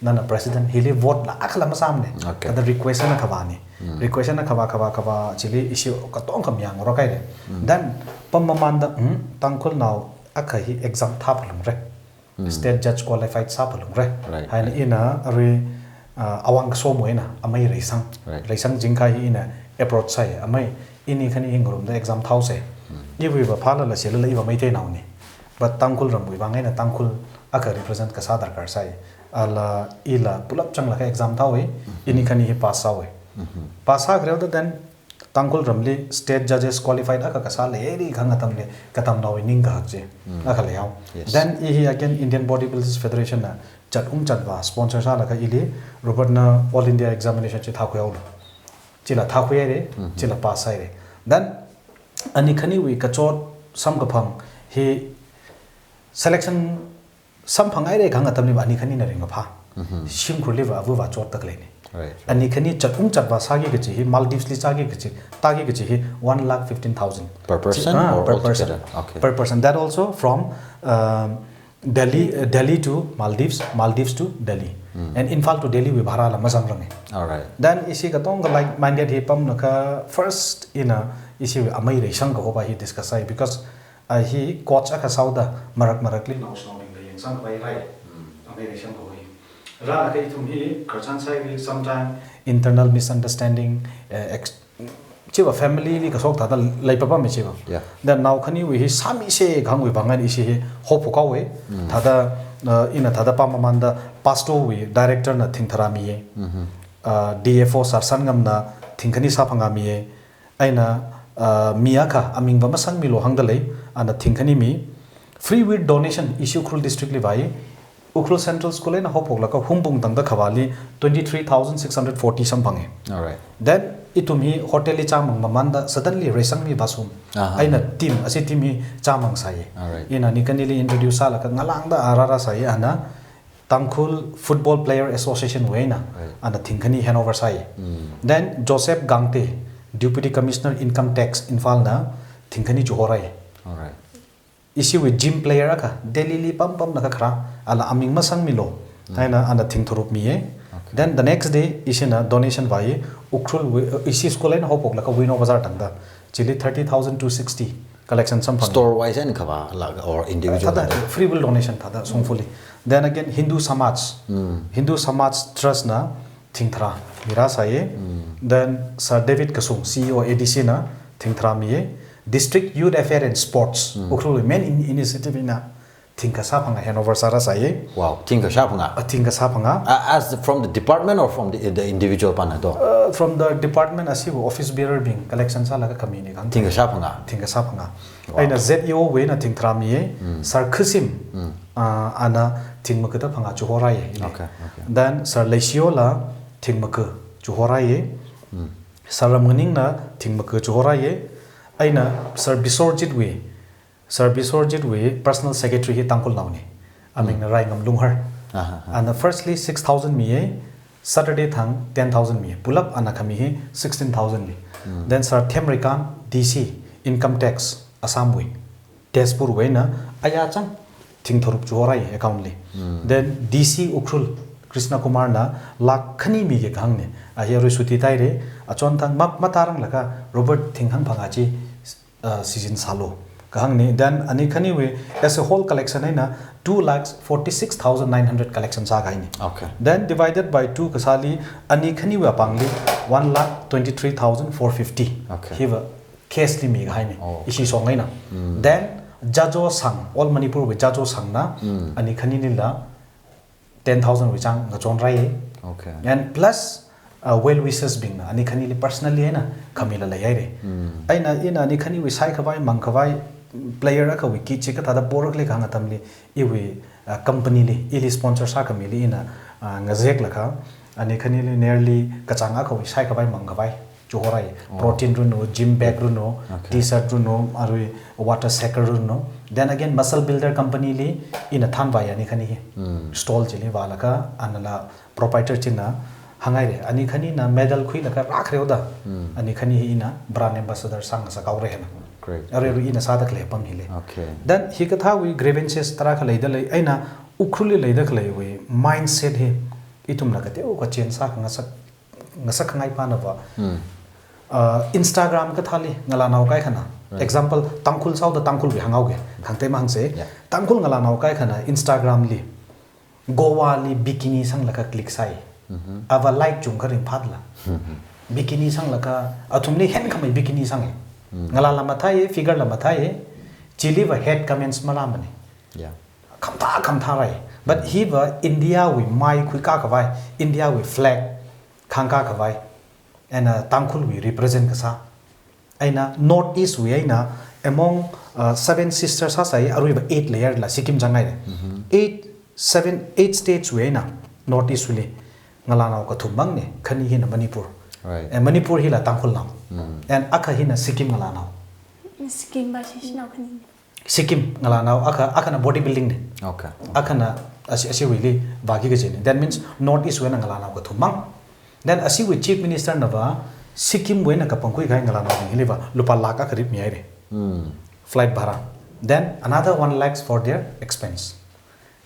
nana president hili vote la akhala masāmana. Okay. Thāda request eina khavāna. Mm. Request eina khavā, khavā, khavā, chili ishi katonga mayāngarok haira. Mm. Then, pam mamānda, mm, Tangkhulnao akha hi exam thāphalungra. Mm. State judge qualified sāphalungra. Right, Haina right. ina arui, ah, awang kasomwui eina, amei Reisang. Right. Reisang Jingkhai hi ina approach sāi, amei, ini khani hi ngarumda exam thāhaosa. Mm. Iwuiva phālala shilala iva Meiteinaona. But Tangkhul ramwui vang eina Tangkhul akha represent kasā darkar sāi. Ala ila pulap changlaga exam thāhaowa, Mm-hmm. ini khani hi pass sāhaowa. Mm-hmm. Pass sākhareoda then Tangkhul ramli state judges qualified akha kasā leihaira kahāng atamli, katamnaowui ningkahak chi, Mm. akha leihao. Yes. Then i hi again Indian Bodybuilders Federation na chat um chat vā sponsor sālaga ili Robert na All India examination chi thākhuihaolu. Chila thākhui haira, Mm-hmm. chila pass sāhaira. Then ani khaniwui kachot samkaphang hi selection samphang haira kahāng atamliva ani khanina ringkaphā. Mm-hmm. Shimkhurliva avāva chotda khaleina. Right, right. Ani khani chat um chat vā sāki kachi hi, Maldives li sāki kachi, tāki kachi hi one lakh fifteen thousand. Per person Chi-, ah, or per person. altogether? Okay. Per person. That also from, um, Delhi, uh, Delhi to Maldives, Maldives to Delhi. And Imphal to Delhi wui bhara la mazangrang. Alright. Then ishi katonga like-minded hi pamlaga first ina ishi amei reisang kaho pa hi discuss sāi because, uh, hi coach akha sāhaoda marak marakli naoshinaobingla yangsangpai rai. Amei reisang kaho hi. Rālaga ithum hi khararchan sāi hi sometime internal misunderstanding, uh, ex- chiva family li kashok thāda leipapam chiva. Yeah. Then nao khaniwui hi sāmisa kahāngwui vang eina ishi hi hophok haowa. Thāda, uh, ina thāda pam mamānda pastor wui director na thingtharā miya. Uh, D F O Sir Sangam na thingkhani sāphangā miya. Eina, uh, mi akha aming va masangmilu hāngda lei, ana thingkhani mi. Free will donation ishi Ukhrul district li vāya. Ukhrul Central School eina hophoklaga Hungpung tangda khavāli twenty-three thousand six hundred forty samphanga. Alright. Then ithum hi hotel li chāmang mamānda suddenly reisang mi vāshung. Aha. Eina team, ashi team hi chāmang sāya. Alright. Ina ani khanili introduce sālaga ngalāngda ara rāsāya, ana Tangkhul Football Player Association wui eina, Right. ana thingkhani handover sāya. Then Joseph Gangte, Deputy Commissioner Income Tax Imphal na thingkhani chihorāya. Alright. Ishiwui gym player akha Delhi li pampamlaga kharā, ala aming masangmilu. Eina ana thingtharuk miya. Okay. Then the next day ishina donation vāya, Ukhrul wui, uh, ishi school eina hophoklaga Wino Bazar tangda. Chili thirty thousand two sixty collection samphang. Store wise eina khavāla or individual? Thāda free will donation thāda shongfali. Then again Hindu Samaj, Hindu Samaj Trust na thingtharā mi rāsāya. Then Sir David Kasung, C E O A D C na thingtharā miya. District Youth Affair and Sports, Ukhrul wui main in- initiative eina thingkha shāphangā handover sārāsāya. Wow, thingkha shāphangā. A thingkha shāphangā. Uh, as the, from the department or from the, the individual pana do? Uh, from the department, ashiwui office bearer bing collection sālaga khamina kahāng. Thingkha shāphangā. Thingkha shāphangā. Eina Z E O wui eina thingtharā miya, Sir Khasim, uh, ana thingmaka da phangā chihorāya. Okay, okay. Then Sir Leishio la thingmaka chihorāya. Sir Ramnganing na thingmaka chihorāya. Eina Sir Bisorjit wui, Sir Bisorjit wui personal secretary hi Tangkhulnaona. Amingna Raingam Lunghar. Aha, aha. Ana firstly six thousand miya, Saturday thang ten thousand miya. Pulap ana khami hi sixteen thousand li. Then Sir Themreikhan, D C, Income Tax, Assam wui, Tezpur wui eina aya chang thingtharuk chihorāya account li. Then D C Ukhrul, Krishna Kumar na lakh khani miki kahāngna. Ahi arui suti taira, achon thang map mataranglaga Robert thinghāng phangā chi, uh, season sālu kahāngna. Then ani khaniwui as a whole collection eina two lakhs forty-six thousand nine hundred collection sākahaina. Okay. Then divided by two kasāli ani khaniwui apāngli one lakh twenty-three thousand four fifty. Okay. Hiva cash li mikahaina. Oh. Ishi shong eina. Then Jajo Sang, All Manipur wui Jajo Sang na ani khanilila ten thousand wui chang ngachonrāya. Okay. And plus, uh, well wishes bingna ani khanili personally eina khamila leihaira. Eina ina ani khaniwui shaikhavai, mangkhavai, player akhawui kit chi kathāda porakhala kahāng atamli, iwui, uh, company li, ili sponsor sākhamili ina, uh, ngazeklaga, ani khanili nearly kachāng akhawui shaikhavai, mangkhavai chihorāya. Protein ranu, gym bag ranu, Okay. T-shirt ranu, arui water shaker ranu. Then again, Muscle Builder Company li ina thanvāya ani khani hi. Stall chili vālaga, anala proprietor china hānghaira. Ani khanina medal khuilaga rākhareo da. Ani khani hi ina brand ambassador sāngasak haora hina. Great. Arui arui ina sāda khalei apam hili. Okay. Then hikathāwui grievances tarākha leida lei, eina Ukhrulli leida khaleiwui mindset hi ithumna kateokha change sākhangasak, ngasakkhangai pana va. Uh, Instagram kathāli ngalānao kaikhana. Example, Tangkhul sāhaoda Tangkhulwui hānghaoga. Khangatei mahāngsa. Yeah. Tangkhul ngalānao kaikhana Instagram li Goa li bikini sanglaga click sāi. Ava like chungkha ringphātla. Bikini sanglaga, athumli henkhamei bikini sanga. Ngalāla mathāya, figure la mathāya. Chili va hate comments marāmana. Yeah. Khamathā, khamathā rāi. But hiva India wui mai khuikā khavai, India wui flag khangkā khavai, eina Tangkhulwui represent kasā. Eina North East wui eina among, uh, seven sisters sāsai, aruiva eight leiyarla Sikkim zanghaira. Eight, seven, eight states wui eina North East wuili ngalānao kathum mangna, khani hina Manipur. Right. And Manipur hila Tangkhulnao. And akha hina Sikkim ngalānao. Sikkim va shishinao khani. Sikkim ngalānao akha, akhana body building na. Okay. Akhana ashi, ashiwuili vāki kajina. That means North East wuina ngalānao kathum mang. Then ashiwui Chief Minister na va Sikkim wuina kapangkhui kahai ngalānaobing hiliva lupā lakh akha rip mihaira. Flight bhara. Then another one lakhs for their expense.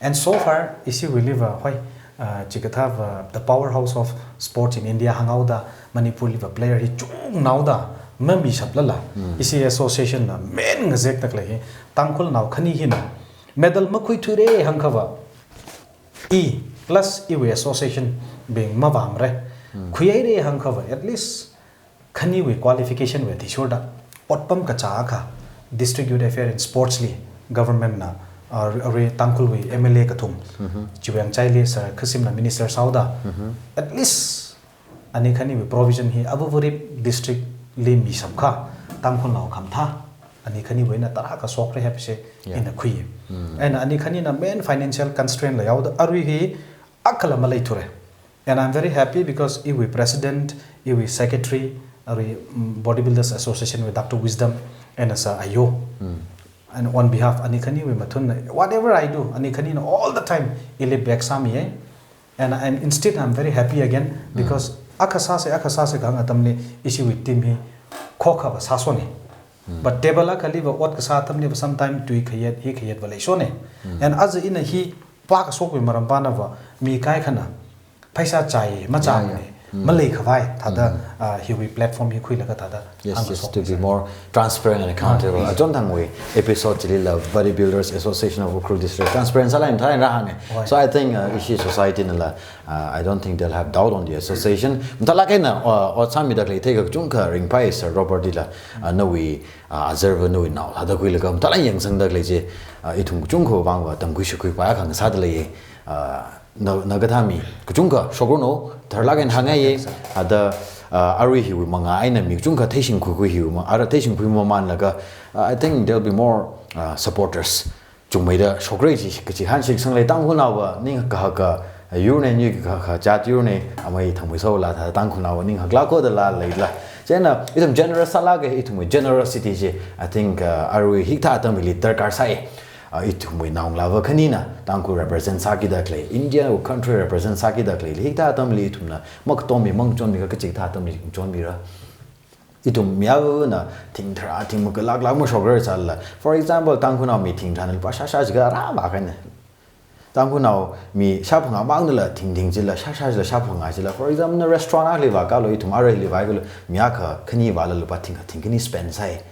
And so far, ishiwuiliva, hoi, uh, chikathāva the powerhouse of sports in India hānghaoda, Manipurliva player hi chungnaoda, mamishaplala, ishi association na main ngazekda khalei hi, Tangkhulnao khani hina, medal makhuithuire hāngkhava, i, plus iwui association bing mavāmara. Khuihaire hāngkhava, at least, khaniwui qualification wui athishurda, otpam kachā akha, District Youth Affair and Sports li, government na, uh, arui Tangkhulwui M L A kathum, chiwui angchaili Sir Khasimna minister sāhaoda, at least, ani khaniwui provision hi Avāvareep district li mishapkha, Tangkhulnao khamathā, ani khaniwui eina tarākha shokra haibingse, Yeah. ina khui. And ani khanina main financial constraint leihaoda, arui hi akhala maleithura. And I'm very happy because iwui president, iwui secretary, arui, mm, Bodybuilders Association wui Doctor Wisdom, and as a ayo. And on behalf ani khaniwui mathun, whatever I do, ani khanina all the time, ili back sāmiya. And I'm, instead, I'm very happy again because akha sāsa, akha sāsa kahāng atamli, ishiwui team hi khokhava sāsona. But table akhaliva ot kasā atamliva sometime tui khayet, hi khayetva leisona. And aja ina hi pākashokwui maram pānava, mi kaikhana, pheisā chai, machāmana, Yeah, yeah. Maleikhavai, thāda, uh, hiwui platform hi khuilaga thāda, Yes, hāngkashok just to be sāsa. More transparent and accountable. Ah, yes. Achonthangwui episode chilila Bodybuilders Association of Ukhrul District transparent sālai mathālai rāhānga. Hoi. So I think, uh, ishi society nala, uh, I don't think they'll have doubt on the association. Mathālāk eina, uh, ot sāmida khalei theikha kachungkha ringphai Sir Robert dila, uh, nawui, uh, azarva nawui nao thāda khuilaga mathālāk yangsangda khalei chi, uh, ithum kachungkha vangva tamkhui shakhui pa khangasāda lei, uh, na, na kathā mi kachungkha shokrono, tharlāk eina hāngngaiya, ada, uh, arui hiwui mangā eina mi kachungkha theishingkhuikhui hiwui ma, ara theishingkhui mamānlaga, uh, I think there'll be more, uh, supporters. Chungmeida shokra chi, kachi hān shitsang lei Tangkhulnaova, ning kahaka, uh, yurna, ning kahaka, jat yurna, amei thangmei sola, thā Tangkhulnaova, ning haklākho dala leila. Chieina, ithum generous sālaga, ithumwui generosity chi, I think, uh, arui hikathā atamli darkar sai. Uh, ithumwui naongalāva khanina, Tangkhul represent sākida khalei, India country represent sākida khalei, hikathā atamli ithumna, makatomi, mangachonmi ka kachikathā atamli ngachonmira. Ithum mi avāvana, thing tharā, thing makalāklāk mashokrar sāla. For example, Tangkhulnao mi thing tharāna lupā shāshā jiakha rāvākahaina. Tangkhulnao mi shāphangā mangdala, thing thing jila, shāshā jila, shāphangā jila. For example, na restaurant akhali vākalo, ithum arali vākalo, mi akha khani vāla lupā thing, thing khani spend sai.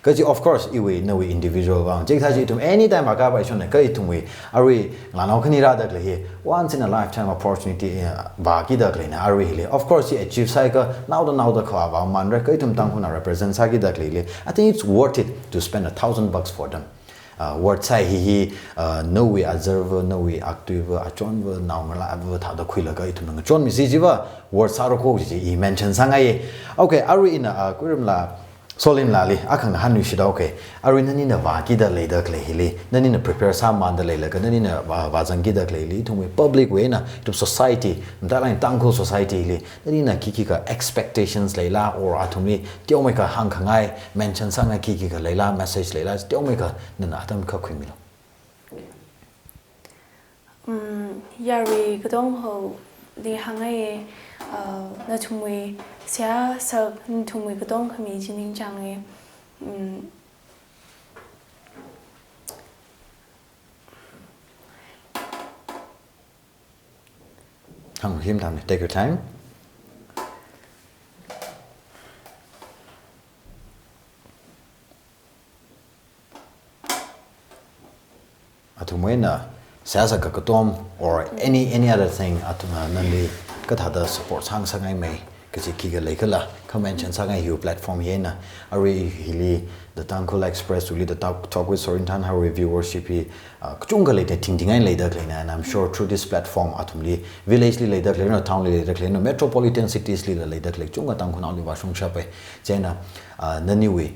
Kaji, of course, iwui, nawui individual vang. Chikathā chi ithum anytime vākapa ishona, ka ithumwui, arui, ngalānao khani rāda khalei hi, once in a lifetime opportunity, eh, vākida khaleina, arui hili. Of course, hi achieve sāakha, naoda naoda khavā mamānra, ka ithum Tangkhulnao represent sākida khaleili. I think it's worth it to spend a thousand bucks for them. Uh, worth sai hi hi, uh, nawui azarva, nawui aktuiva, achonva, naongalāva, thāda khuilaga ithumna ngachonmisi chiva, worth sāra kho chi chi, i mention sāngaiya. Okay, arui ina, uh, Kuiramla, Solinlali, akhangna hānluishida, okay. Arui nanina vākida leida khalei hili, nanina prepare sāmānda leilaga, nanina vā, vāzangkida khaleili, ithumwui public wui eina, ithum society, mathālāk eina Tangkhul society li, nanina khikha expectations leila, or athumli, teomeikha hāngkhangai, mention sāngai khikha leila, message leila, teomeikha nana atam kha khuimilo. Um, yarui katonghaoli hāngngaiya, uh, nathumwui seihā sā, nathumwui katong khami chi ningchānga. Um, Hāng him tamni, take your time. Athumwui eina seihā sā kakatom or any, any other thing, athumna nali kathāda support sāngasakngaimei, kachi khikha leikhala, kha mention sāngai hiwui platform hi eina, arui hili, The Tangkhul Express, uli The Talk, Talk with Sorinthan, arui viewership hi, uh, kachungkha leida, thingthing eina leida khaleina, and I'm sure through this platform, athumli, village li leida khaleina, town li leida khaleina, metropolitan cities lila leida khalei, kachungkha Tangkhulnaoli vāshungshapa. Chieina, uh, naniwui,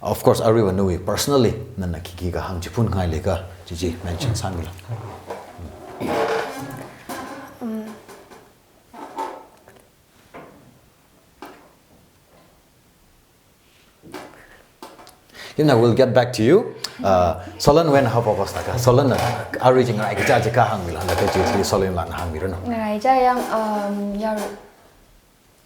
of course, aruiva nawui personally, nana khikha hāngchiphunngai leiakha, chi chi mention sāmilo. Um, Kimna, we'll get back to you. Uh, Solinwui eina haophok sāakha, Solin na, arui chi ngarai kaja chi kha hāngmilo, laga chi chi Solinlana hāngmiranu. Ngarai kaja yang, um, yaru-,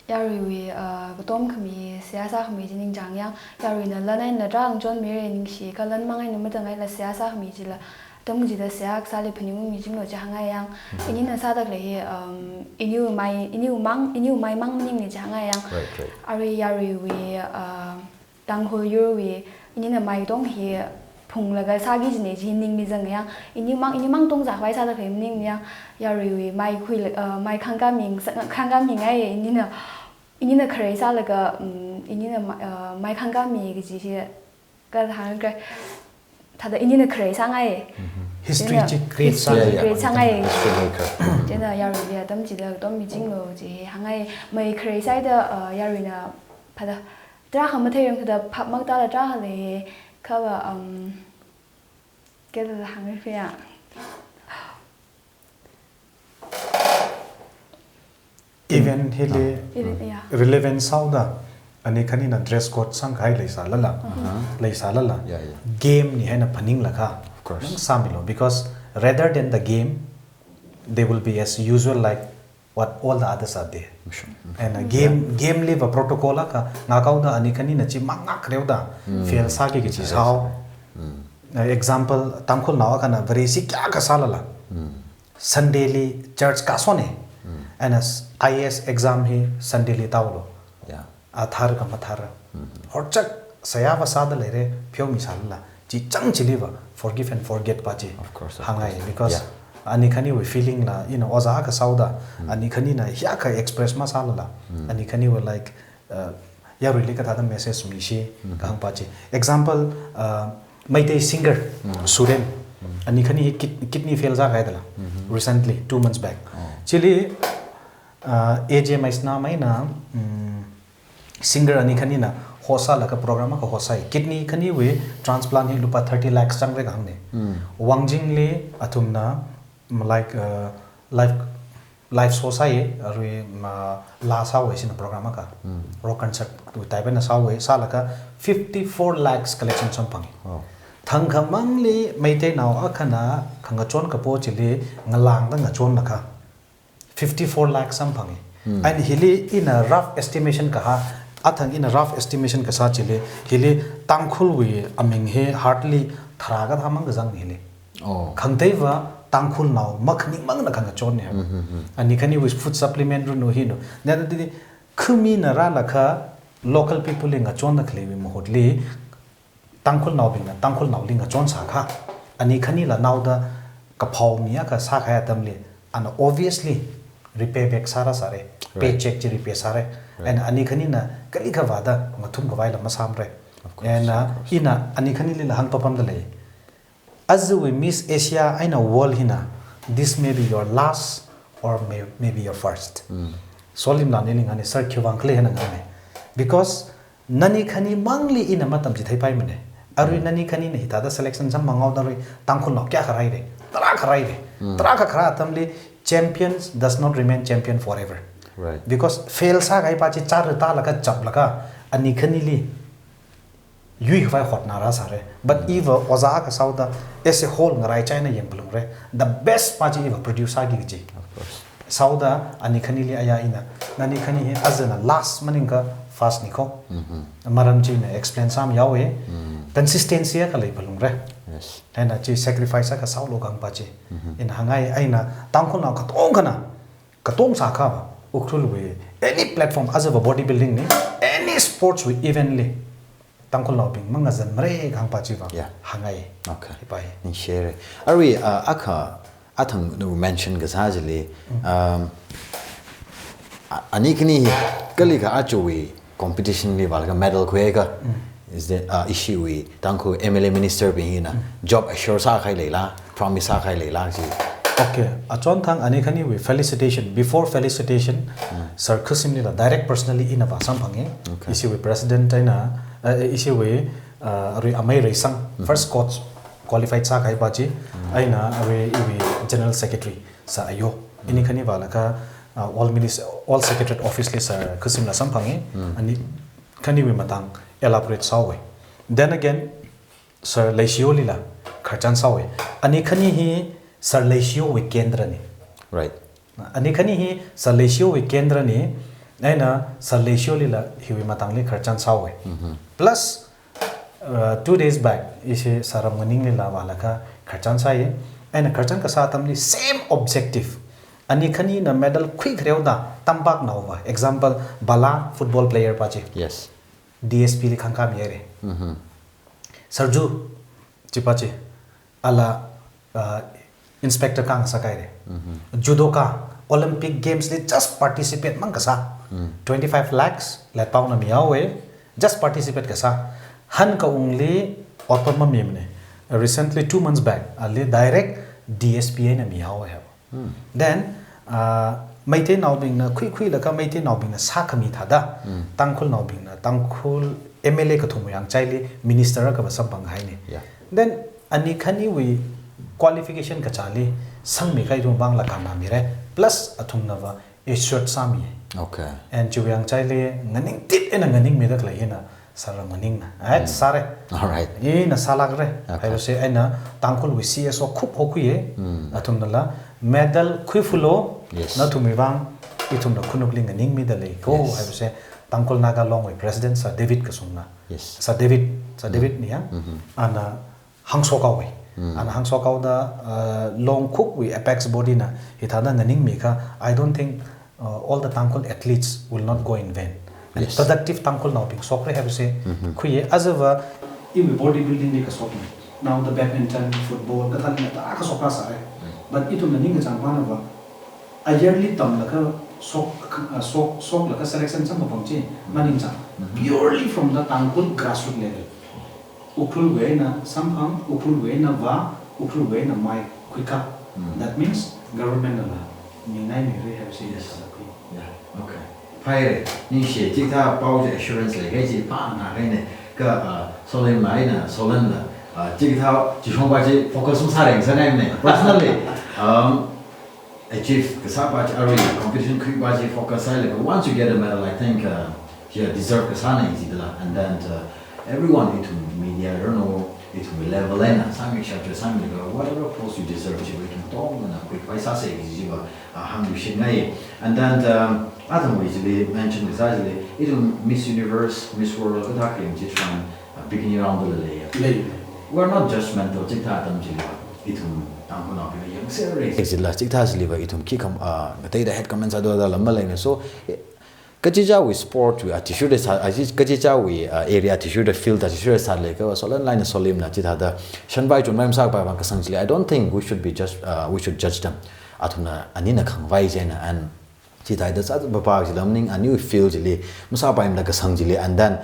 yaruiwui, uh, katom khami, seihā sā khami chi ningchāng yang, yaruina lan eina tarā ngachonmira ningshi, kha lan mang eina matangaila seihā sā khami chila, Atam chida seihā kasāli phaningungmi chinglo chi hāngngai yang. Inina sāda khalei hi, um, iniwui mai, iniwui mang, iniwui mai mang maningmana chi hāngngai yang. Right, right. Arui yaruiwui, uh, Tangkhul yurwui, inina mai tong hi phunglaga sāki kajina chi ningli zang yang. Iniwui mang, iniwui mang tong zākhavai sāda khalei maningmana yang. Yaruiwui mai khuila, uh, mai khangkāmi, sa-, khangkāmingai, inina, inina kharei sālaga, um, inina ma-, uh, mai khangkāmi kaji hi, kathāda hāngkhala. Thāda inina kharei sāngai. History Chieina chi create history sāngai. Create sāngai. History maker. Chieina yaruili atam chida katommi chinglo chi hāngngai. Mai kharei sāhaida, uh, yaruina phāda tarākha matheirang thāda phap makatala tarākha lei. Kha va, um, kathāda hāngkhala. Event hili Even, yeah. relevant sāhaoda, ani khanina dress code sangkahai leisālala, leisālala, Yeah, yeah. game ni haina phaninglaga, Of course. nang sāmilo, because rather than the game, they will be as usual like what all the others are there. Sure. And uh, game, game li va protocol akha ngahānhaoda ani khanina chi mangak reoda, fail sāki kaji sāhao. Uh, example, Tangkhulnao akhana Vareshi kayākha sālala, Sunday li church kasone. And as I A S exam hi Sunday li tāhaolo. Yeah. Athar ka mathar. Horchak seihā va sāda leire, pheomisālala. Chi chang chili va, forgive and forget pa chi. Of course, of Hāngngai, course. Because Yeah. ani khaniwui feeling la, ina ojā akha sāhaoda, ani khanina hiyākha express masālala. Ani khaniwui like, uh, yaruili kathāda message mishi, kahāng pa chi. Example, uh, Meitei singer, Suren. Ani khani hi kid-, kidney fail sākahai dala. Recently, two months back. Chili, uh, A J Maisnam eina, um, singer ani khanina host sālaga program akha host sāi. Kidney khaniwui transplant hi lupā thirty lakhs changra kahāngna. Wangjing li athumna, mm, like, uh, live, live show sāi, arui, mm, uh, laa sāhaowa ishina program akha. Rock concert wui type eina sāhaowa, sālaga fifty-four lakhs collection samphanga. Wow. Thangkhamangli Meiteinao akhana khangachon kapo chili ngalāngda ngachonlaga fifty-four lakhs samphanga. Eina hili ina rough estimation kahā, athang ina rough estimation kasā chili, hili Tangkhulwui aming hi hardly tharā kathāmang kazang hili. Oh. Khangateiva Tangkhulnao makhaningmangna khangachonna. Ani khaniwui food supplement ranu hinu. Nana didi khumina rālaga local people li ngachonda khaleiwui mahutli, Tangkhulnaobingna Tangkhulnaoli ngachon sākha, ani khanila naoda kaphao mi akha sākahai atamli, ana obviously repay back sāra sāra, Right. paycheck chi repay sāra. Right. And ani khanina kalikha vāda ngathumkhavaila masāmara. Of course, And, uh, of course. ina ani khanilila hāngpapamda lei. Aruiwui Miss Asia eina world hina, this may be your last or may, may be your first. Solimla nili ngani sir khiwuivang khala hina ngani. Because nani khanimangli ina matamchitheipaimana. Arui nani khanina hithāda selection samphanghaoda arui Tangkhulnao kayākha rāhaira. Tarākha rāhaira. Tarākha kharā atamli champions does not remain champion forever. Right. Because fail sākahai pa chi chara tālaga chaplaga ani khanili yuikhavai hotnarā sāra. But iva ojā akha sāhaoda as a whole ngaraichai eina yangphalungra. The best pa chi iva produce sāki kaji. Of course. Sāhaoda ani khanili aya ina, nani khani hi ajana last maningakha first ni kho. Maram chi ina explain sāmihaowa. Consistency akha leiphalungra. Yes. Eina chi sacrifice akha sāhaolo kahāng pa chi. Ina hāngngai eina Tangkhulnao katongkhana, katong sākha va, Ukhrulwui any platform, ajava bodybuilding ni, any sports wui event li, Tangkhulnaobing mangazanmara kahāng pa chi va, Yeah. hāngngai. Okay. Hi pa hi. Ningshire. Arui, uh, akha, athang nu mention kasā chili, um, a-, ani khani hi kalikha aruiwui competition li vālaga medal khuiakha, is there, uh, ishiwui Tangkhul M L A minister bing hina job assure sākahai leila, promise sākahai leila chi. Okay, achonthang ani khaniwui felicitation, before felicitation, sir khusimlila direct personally ina vāsamphanga. Okay. Ishiwui president eina, uh, ishiwui, uh, arui Amei Reisang, first coach qualified sākahai pa chi, eina arui iwui general secretary, sir Ayo. Ini khani vālaga, uh, all minis-, all secretariat office li sir khusimla samphanga. Ani khaniwui matang elaborate sāhaowa. Then again, sir Leishiyo lila khararchan sāhaowa. Ani khani hi sir Leishiyowui kendra ni. Right. Ani khani hi sir Leishiyowui kendra ni, eina sir Leishiyo lila hiwui matangli khararchan sāhaowa. Plus, uh, two days back, ishi sir Ramnganing lila vālaga Khararchan sāi, eina khararchan kasā atamli same objective. Ani khanina medal khuikhareo da tampak naova. Example, Bala football player pa chi. Yes. D S P li khangkā mihaire. Mm-hmm. Sarju, chi pa chi. Ala, uh, inspector kang sākaire. Mm-hmm. Judoka, Olympic Games li just participate mang kasā. Mm. Twenty-five lakhs, let pao na mihaowe. Just participate kasā. Hankaungli otpam mamimane. Recently, two months back, ali direct D S P eina mihaowe. Hmm. Then, uh, Meiteinaobingna khuikhuilaga Meiteinaobingna sākhami thāda, hmm, Tangkhulnaobingna, Tangkhul M L A kathum yang chaili minister akha va samphang haine. Yeah. Then, ani khaniwui qualification kachāli sangmi kai thum vang la kanna mire, plus athumna va assured sāmi. Okay. And chiwui yang chaili nganingtit eina nganingmida khalei hina sāra maningna. Ai, hmm, sāre. All right. Ina sālākre. Okay. Haibose eina Tangkhulwui C S O khup hokhuiye. Hmm. Athumnala medal khuifulo. Yes. Nathumwui vang, ithumna khanukli nganingmida lei ko. Yes. Haibose Tangkhul Naga Long wui President Sir David Kasungna. Yes. Sir David, Sir, hmm, David ni ya. Mm-hmm. Ana hāngshok haowe. Mm. Ana hāngshok haoda, uh, Long khukwui apex body na hithāda nganingmi kha, I don't think, uh, all the Tangkhul athletes will not go in vain. And, yes, productive Tangkhulnaobing shokre haibose, mm-hmm, khuiye. Ajava, iwui bodybuilding li kashokna. Now the badminton, football, kathāli na ta kashok kasāre. Mm. But ithumna ningkachāng pa na va, a yearly tamlaga shok, uh, shok, shoklaga selection samkaphang chi, mm, maningchang. Mm-hmm. Purely from the Tangkhul grassroots level. Ukhrulwui eina samphang, Ukhrulwui eina vā, Ukhrulwui eina mai khuikap. Mm. That means government nala mingai mire haibose. Yes. Khui. Yeah, okay. Phaire, ningshi, chikathā pao chi assurance leikahai chi phānā kahaine, kha, uh, Solim la eina, Solen la, uh, chikathā chishong pa chi focus masāreng sāngaimane. Personally, um, achieve kasā pa chi, arui competition khui pa chi focus sāhailaga, once you get a medal, I think, uh, you deserve kasāne jidala. And then, uh, everyone, ithum media, I don't know, ithum level eina, sāmi shācha sāmilaga, whatever post you deserve, chi ithum tongna khuikhavai sāse jiva, uh, hāngluishinngai. And then, um, athumwui chili mention kasā chili, ithum Miss Universe, Miss World, kathā kharing chi try, uh, bikini round la leiya. Lei. We're not judgmental, chikathā atam chili. Ithum Tangkhulnaobing yangserre. Jila, chikathā chili va ithum khi kham, ah, ngateida hate comment sāda da lam maleine. So, eh, kachichāwui sport wui athishurda sā, ah, chi-, kachichāwui, ah, area athishurda, field athishurda sālei kha, Solen la eina Solim la chithāda shanvai chunvai masāpai vang kasang chili, I don't think we should be judge, ah, we should judge them. Athumna anina khangavai china, and chithāda sāda papa chila maning, aniwui field chili masāpaimala kasang chili, and then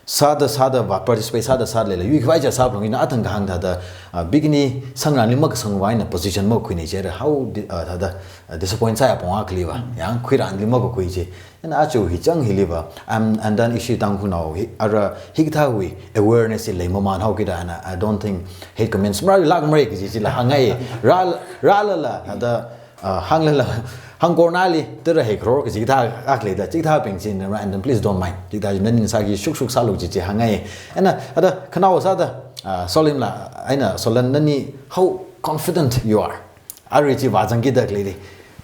sāda sāda va participate sāda sāda leila, yuikhavai cha sāphalung ina athang kahāng thāda, ah, bikini sangranli makasangvai eina position makhuine jira, how di-, ah, thāda, ah, disappoint sāya pong akhali va, yang khuiranli makakhui chi. And achu hi chang hili va, um, and then ishi Tangkhulnao hi, ara hikathāwui awareness hi leimamān haokida, and I, I don't think hate comments marālāk mara kaji chila hāngngai, rā, rālala, thāda, ah, hānglala, hāngkornali, tara hei crore kaji kathā akha leida, chikathābing china, and then please don't mind. Chikathā chi nani sāki shukshuk sālu kaji chi hāngngai. Eina, ada, khanao sāda, ah, Solim la eina Solen, nani how confident you are? Arui chi vāzangkida khalei li.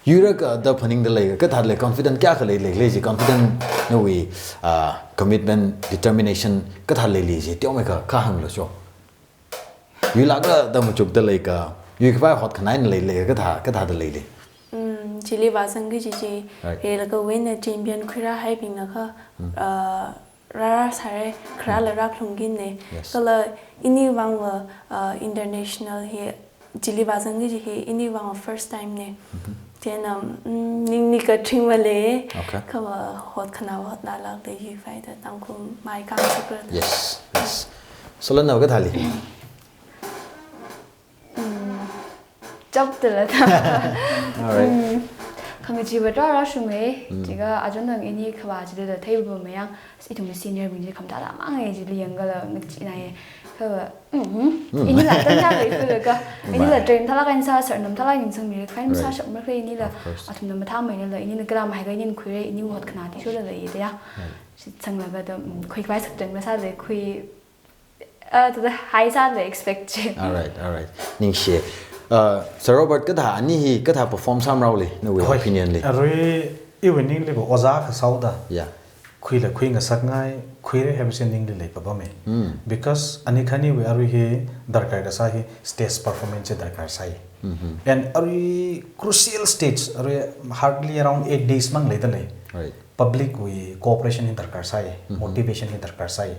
Yuira kha da phaningda lei, kathāda lei, confident kayākha leilei, lei chi confident nawui, ah, commitment, determination, kathā leili chi, teomeikha, kha hānglu cho. Yuilāka da machukda lei kha, yuikhavai hotkhanā eina leilei kha, kathā, kathāda leili. Mm, chili vāzangki kaji chi, right, heilakhawui eina champion khuirāhaibingna kha, mm, uh, rārāsāre, kharāla, mm, rākhalungkine. Yes. Kala iniwui vang va, uh, international hi, chili vāzangki kaji hi, iniwui vang va first time ne. Mm-hmm. Chieina, mm, ningli kathing male. Okay. Kha va hotkhanā va hotnālākda yuivaida Tangkhul mai kangshukra. Yes, yes. Solen nao kathāli? Mm. Chaptala ta. All right. Mm. Khangachee va tarā shunge. Mm. Chikha achon nang ini khavā chili da theiva mayang, ithum senior bing chi khamathā thāmang e, chili yangkhala ngacheena e. Kha va, mm-hmm. Mm. Inila tanda lei khuilaga. Inila, right, train thālāk eina sā, sir nam thālāk eina sangmire, kha eina, right, sāshap markha inila. Of course. Athumna mathāmeilala, inila kala mahaiakha inina khuire, ini hotkhanā athishurlala ida ya. Right. Shitsanglaga da, mm, khuikhavai sakchang masāda khui, ah, thāda haisāda expect chi. All right, all right. Ningshi. Uh, Sir Robert, kathā ani hi, kathā perform sāmara le, nawui, hoi, opinion li? Arui, iwui ningli va ojā kasā haoda. Yeah. khuila khuingasakngai, khuira haibase ningli leipapame. Because ani khaniwui arui hi darkar kasā hi stage performance hi darkar sai. And arui crucial stage, arui hardly around eight days mang leidalei. Right. Public wui cooperation hi darkar sai, motivation hi darkar sai.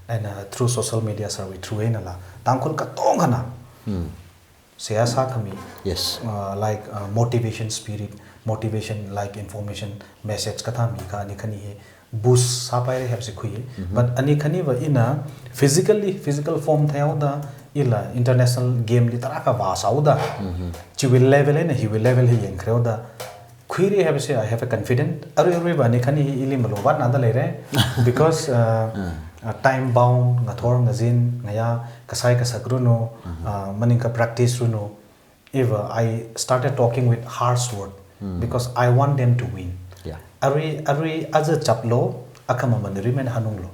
And uh, through social media sir wui through einala Tangkhul katongana seihā sākhami, Yes. uh, like uh, motivation spirit, motivation like information message kathā mikha ani khani hi boost sāpaira haibase khui. But ani khaniva ina physically, physical form theihaoda, ila international game li tarākha vāsāhaoda, chiwui level eina hiwui level hi yangkhareoda, khuira haibase I have a confident. Arui aruiva ani khani hi ili malovātnada leira. Because uh, uh, time bound, ngathor ngazin, ngayā, kasai kasak ranu, uh, maningakha practice ranu. Iva I started talking with harsh word because I want them to win. Yeah. Arui, arui aja chaplo, akhama manarimeina hanunglo.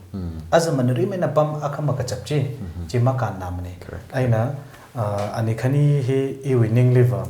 Aja manarimeina pam akhama kachap chi, chi makānnamane. Correct. Eina uh, ani khani hi iwui ningliva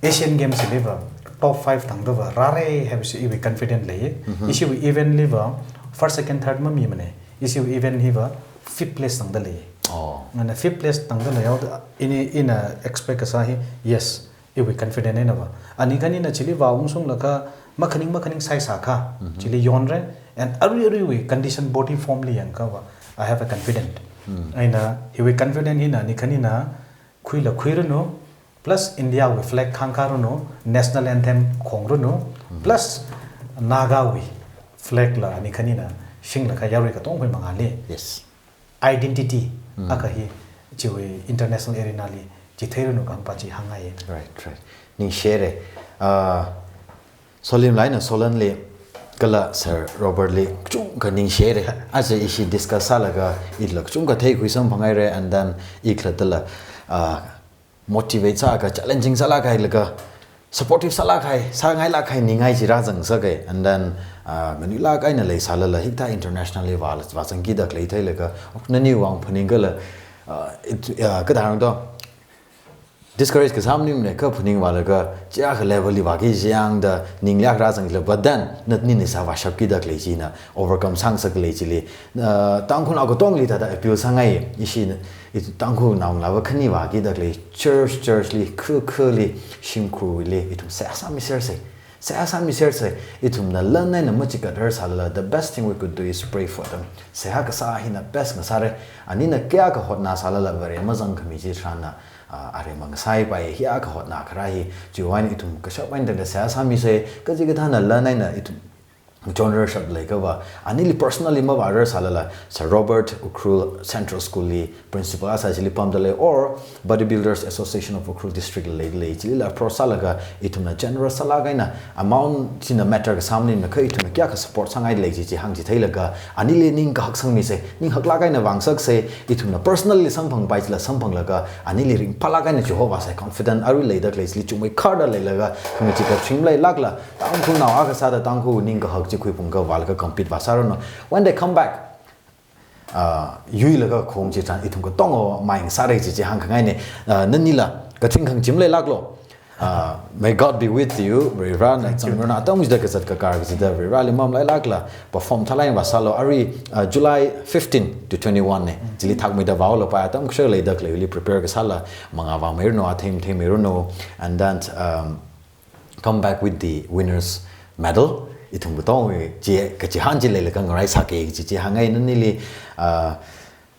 Asian Games liva top five tangdava rāra haibase iwui confident lei. Ishiwui event liva first, second, third mamimane. Ishiwui event hiva fifth place tangda lei. Oh. Ana fifth place tangda leihaoda ini ina expect kasā hi, yes, iwui confident einava. Ani khanina chili vāungsunglaga makhaning makhaning saisākha, chili yonra, and arui aruiwui condition body form li yangkhava, I have a confident. Eina hiwui confident hina ani khanina khuila khuiranu, plus India wui flag khangkharanu, national anthem khongranu, plus Naga wui flag la ani khanina singlaga yarui katongkhui mangāli. Yes. Identity akha hi chiwui international arena li chitheiranu kahāngpa chi hāngngaiya. Right, right. Ningshire. Uh, Solim laina Solanli kala Sir Robert li kachungkha ningshire. Aja ishi discuss sālaga ila kachungkha theikhui samphangaire, and then ikhalattala uh, motivate sākha, challenging sālākhailaga, supportive sālākhai, sāngailākhai ningai chi rāzangsakai. And then uh, nganuilāk eina leisālala hikathā internationally vā, vāzangkida khalei theilaga, ok, naniwui vang phaningkhala, uh, it, uh, kathā hāngdo, discourage kasā maningmane, kha phaningvālaga, chiakha level li vāki chiyangda ningli akha rāzangla, but then nani nisa vāshapkida khalei china overcome sāngasak khalei chili, uh, Tangkhulnao katongli thāda appeal sāngai. Ishi, it, Tangkhulnao ngalāva khani vākida khalei church, church li, khu, khu li, shimkhurli ithum seihā sāmisersa. Seihā sāmisersa. Ithumna lan eina machikat rarsālala, the best thing we could do is pray for them. Seihā kasā hina best ngasāra. Anina kayākha hotnāsālala Vare mazangkhami chitharanna, ah, aremma ngasāpai, hiyākha hotnākharā hi. Chiwui eina ithum kashap eina tangda seihā sāmisa. Kachikathāna lan eina ithum chonrarshap leiakhava, anili personally mavārarsālala, Sir Robert Ukhrul Central School li principal akha sāda chili pamda lei, or Bodybuilders Association of Ukhrul District la leida lei, chilila approach sālaga ithumna generous sālāk eina, amount china matter kasā maningmana, kha ithumna kayākha support sāngaida lei chi chi hāngchitheilaga, anili ning kahak sangmisa, ning haklāk eina vāngasaksa. Ithumna personally samphangpai chila samphanglaga, anili ringphālāk eina chihovāsa, confident arui leida khalei chili chungmeikharda leilaga, khangachee kaching maleilākla, Tangkhulnao akha sāda Tangkhul ning kahak chi khuiphungkha vālaga compete vāsāranu. When they come back, uh, yuilaga khong chitharan ithum katonga mai ngasāra chi chi hāngkhangaina. Uh, nanila kaching khangachee maleilāklo. Uh, may God be with you. Varivarana, thank you, changrana atam chida kazat kakar kachida Varivarali mamalailākla perform thalai vāsālo. Arui, uh, July fifteen to twenty-one na. Chili thakmeida vāhaolapai, atam kashak leida khaleili prepare kasāla mangā vāmeiranu, athei theimeiranu. And then, um, come back with the winner's medal. Ithum katongawui chi, kachihān chi leilaga ngaraisāki chi chi hāngngai. Nanili, uh,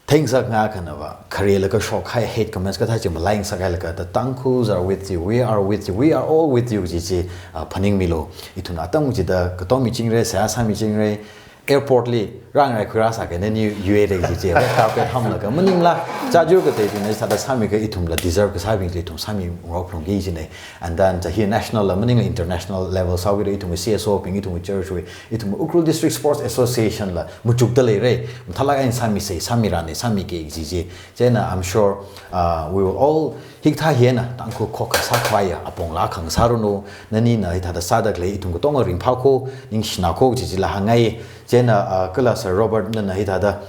theingasakngai akhanava, kharelaga shokhai hate comments kathā chi malaingasakhailaga, the Tangkhuls are with you, we are with you, we are all with you chi chi, uh, phaningmilu. Ithum atam chida katom michingra, seihā sāmichingra, airport li rāngarai khuirāsāki, nani yuira chi chi, red carpet hamlaga, maningla, chajur katei ithumna sāda sāmiakha ithumla deserve kasābingli ithum sāmingarok phalungki china. And then, hi national la maningla international level sāwuira, ithumwui C S O bing, ithumwui church wui, ithumwui Ukhrul District Sports Association la machukda leira, mathālāk eina sāmisa, sāmirāna, sāmiki chi chi. Chieina, I'm sure, uh, we will all hikathā hi eina Tangkhul khokkha sākhavaiya apong laa khangasāranu. Nanina hithāda sāda khalei ithum katonga ringphākho, ningshinākho chi chila hāngngai. Chieina, uh, kala Sir Robert nana hithāda,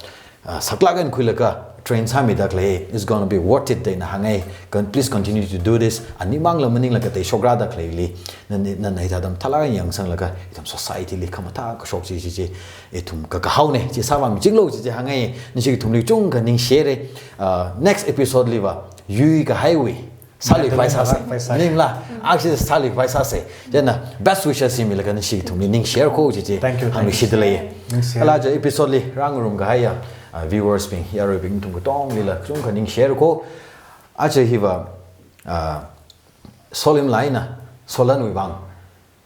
uh, saklāk eina khuilaga train sāmida khalei, it's gonna be worth it da ina hāngai. Con-, please continue to do this. Animangla maningla katei shokra da khaleili, nana, nana hithāda mathālāk eina yangsanglaga, ithum society li khamathā kashok chi chi chi, ithum ka kahaone, chi sāvāmi chinglo chi chi hāngai. Nashi kathumli chungkha ningshire. Uh, next episode liva, yuikahaiwui sālui khavai sāse. Khavai sāse. Maningla, actually sālui khavai sāse. Chieina best wishes hi milaga nashi kathumli ningshire ko chi chi. Thank you, thank you. Hāngluishitda lei. Ningshire. Kala chi episode li rāngarum kahaiya, uh, viewers bing, yaruibing, nathum katonglila chungkha ningshire ko. Aja hiva, uh, Solim laina, Solanwui vang,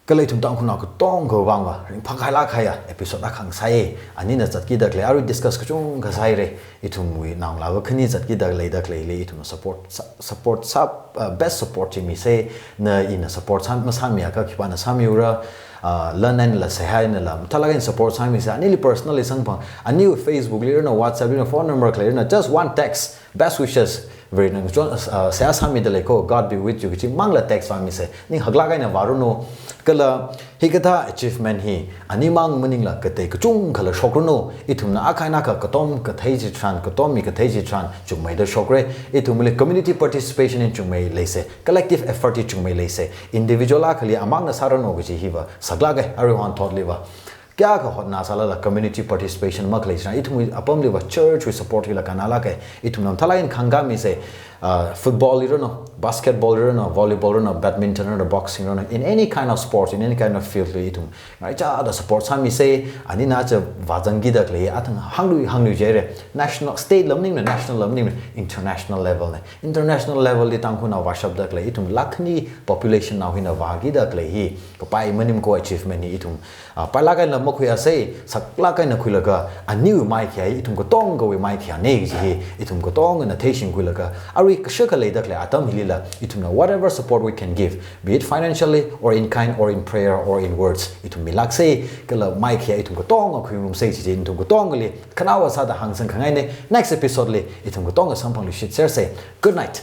kala ithum Tangkhulnao katongawui vangva ringphākhailāk kahaiya episode akha ngasāi. Anina zatkida khalei, arui discuss kachungkha sāhaire. Ithumwui naongalāva khani zatkida leida khaleili ithum support sā-, support sā, uh, best support chi mise. Na ina support sā, masāmiakha khipāna sāmiura? Uh, lan einala sāhainala mathālāk eina support sāmise. Anili personally samphang, aniwui Facebook li rānu, WhatsApp li rānu, phone number khalei rānu, just one text, best wishes, Varena ngachon, uh, seihā sāmida lei ko, God be with you, kachimangla text vāmise. Ning haklāk eina vāranu. Kala hikathā achievement hi animang maningla katei kachungkhala shokranu. Ithumna akha eina akha katom kathei chitharan, katom mikathei chitharan chungmeida shokre. Ithumli community participation hi chungmei leise, collective effort hi chungmei leise. Individual akhali amangna sāranu kaji hiva saklāke, arui hon thot liva. Kayākha hotnasālala community participation makhalei chitharan, ithumwui apamliva church wui support hila kannalāke. Ithumna mathālāk eina khangkāmise, uh, football li rānu, basketball li rānu, volleyball rānu, badminton rānu, boxing rānu, in any kind of sports, in any kind of field li ithum ngaichāda support sāmise. Anina aja vāzangkida khalei, athang hānglui hānglui jihaire. National, state la maningmana, national la maningmana, international level na. International level li Tangkhulnao vāshapda khalei, ithum lakh khani population nao hina vākida khalei hi kapai maning ko, achievement hi ithum, ah, pailāk eina makhuiase, saklāk eina khuilaga, aniwui maikhayā hi ithum katongawui maikhayāne kaji hi ithum katongana theishingkhuilaga, arui kashakha leida khalei atam hilila ithumna whatever support we can give, be it financially or in kind or in prayer or in words, ithum milākse. Kala maikhayā ithum katonga khuingarumse chi chi ithum katongali khanaowa sāda hāngsangkhangaine. Next episode li ithum katonga samphangluishitserse. Good night.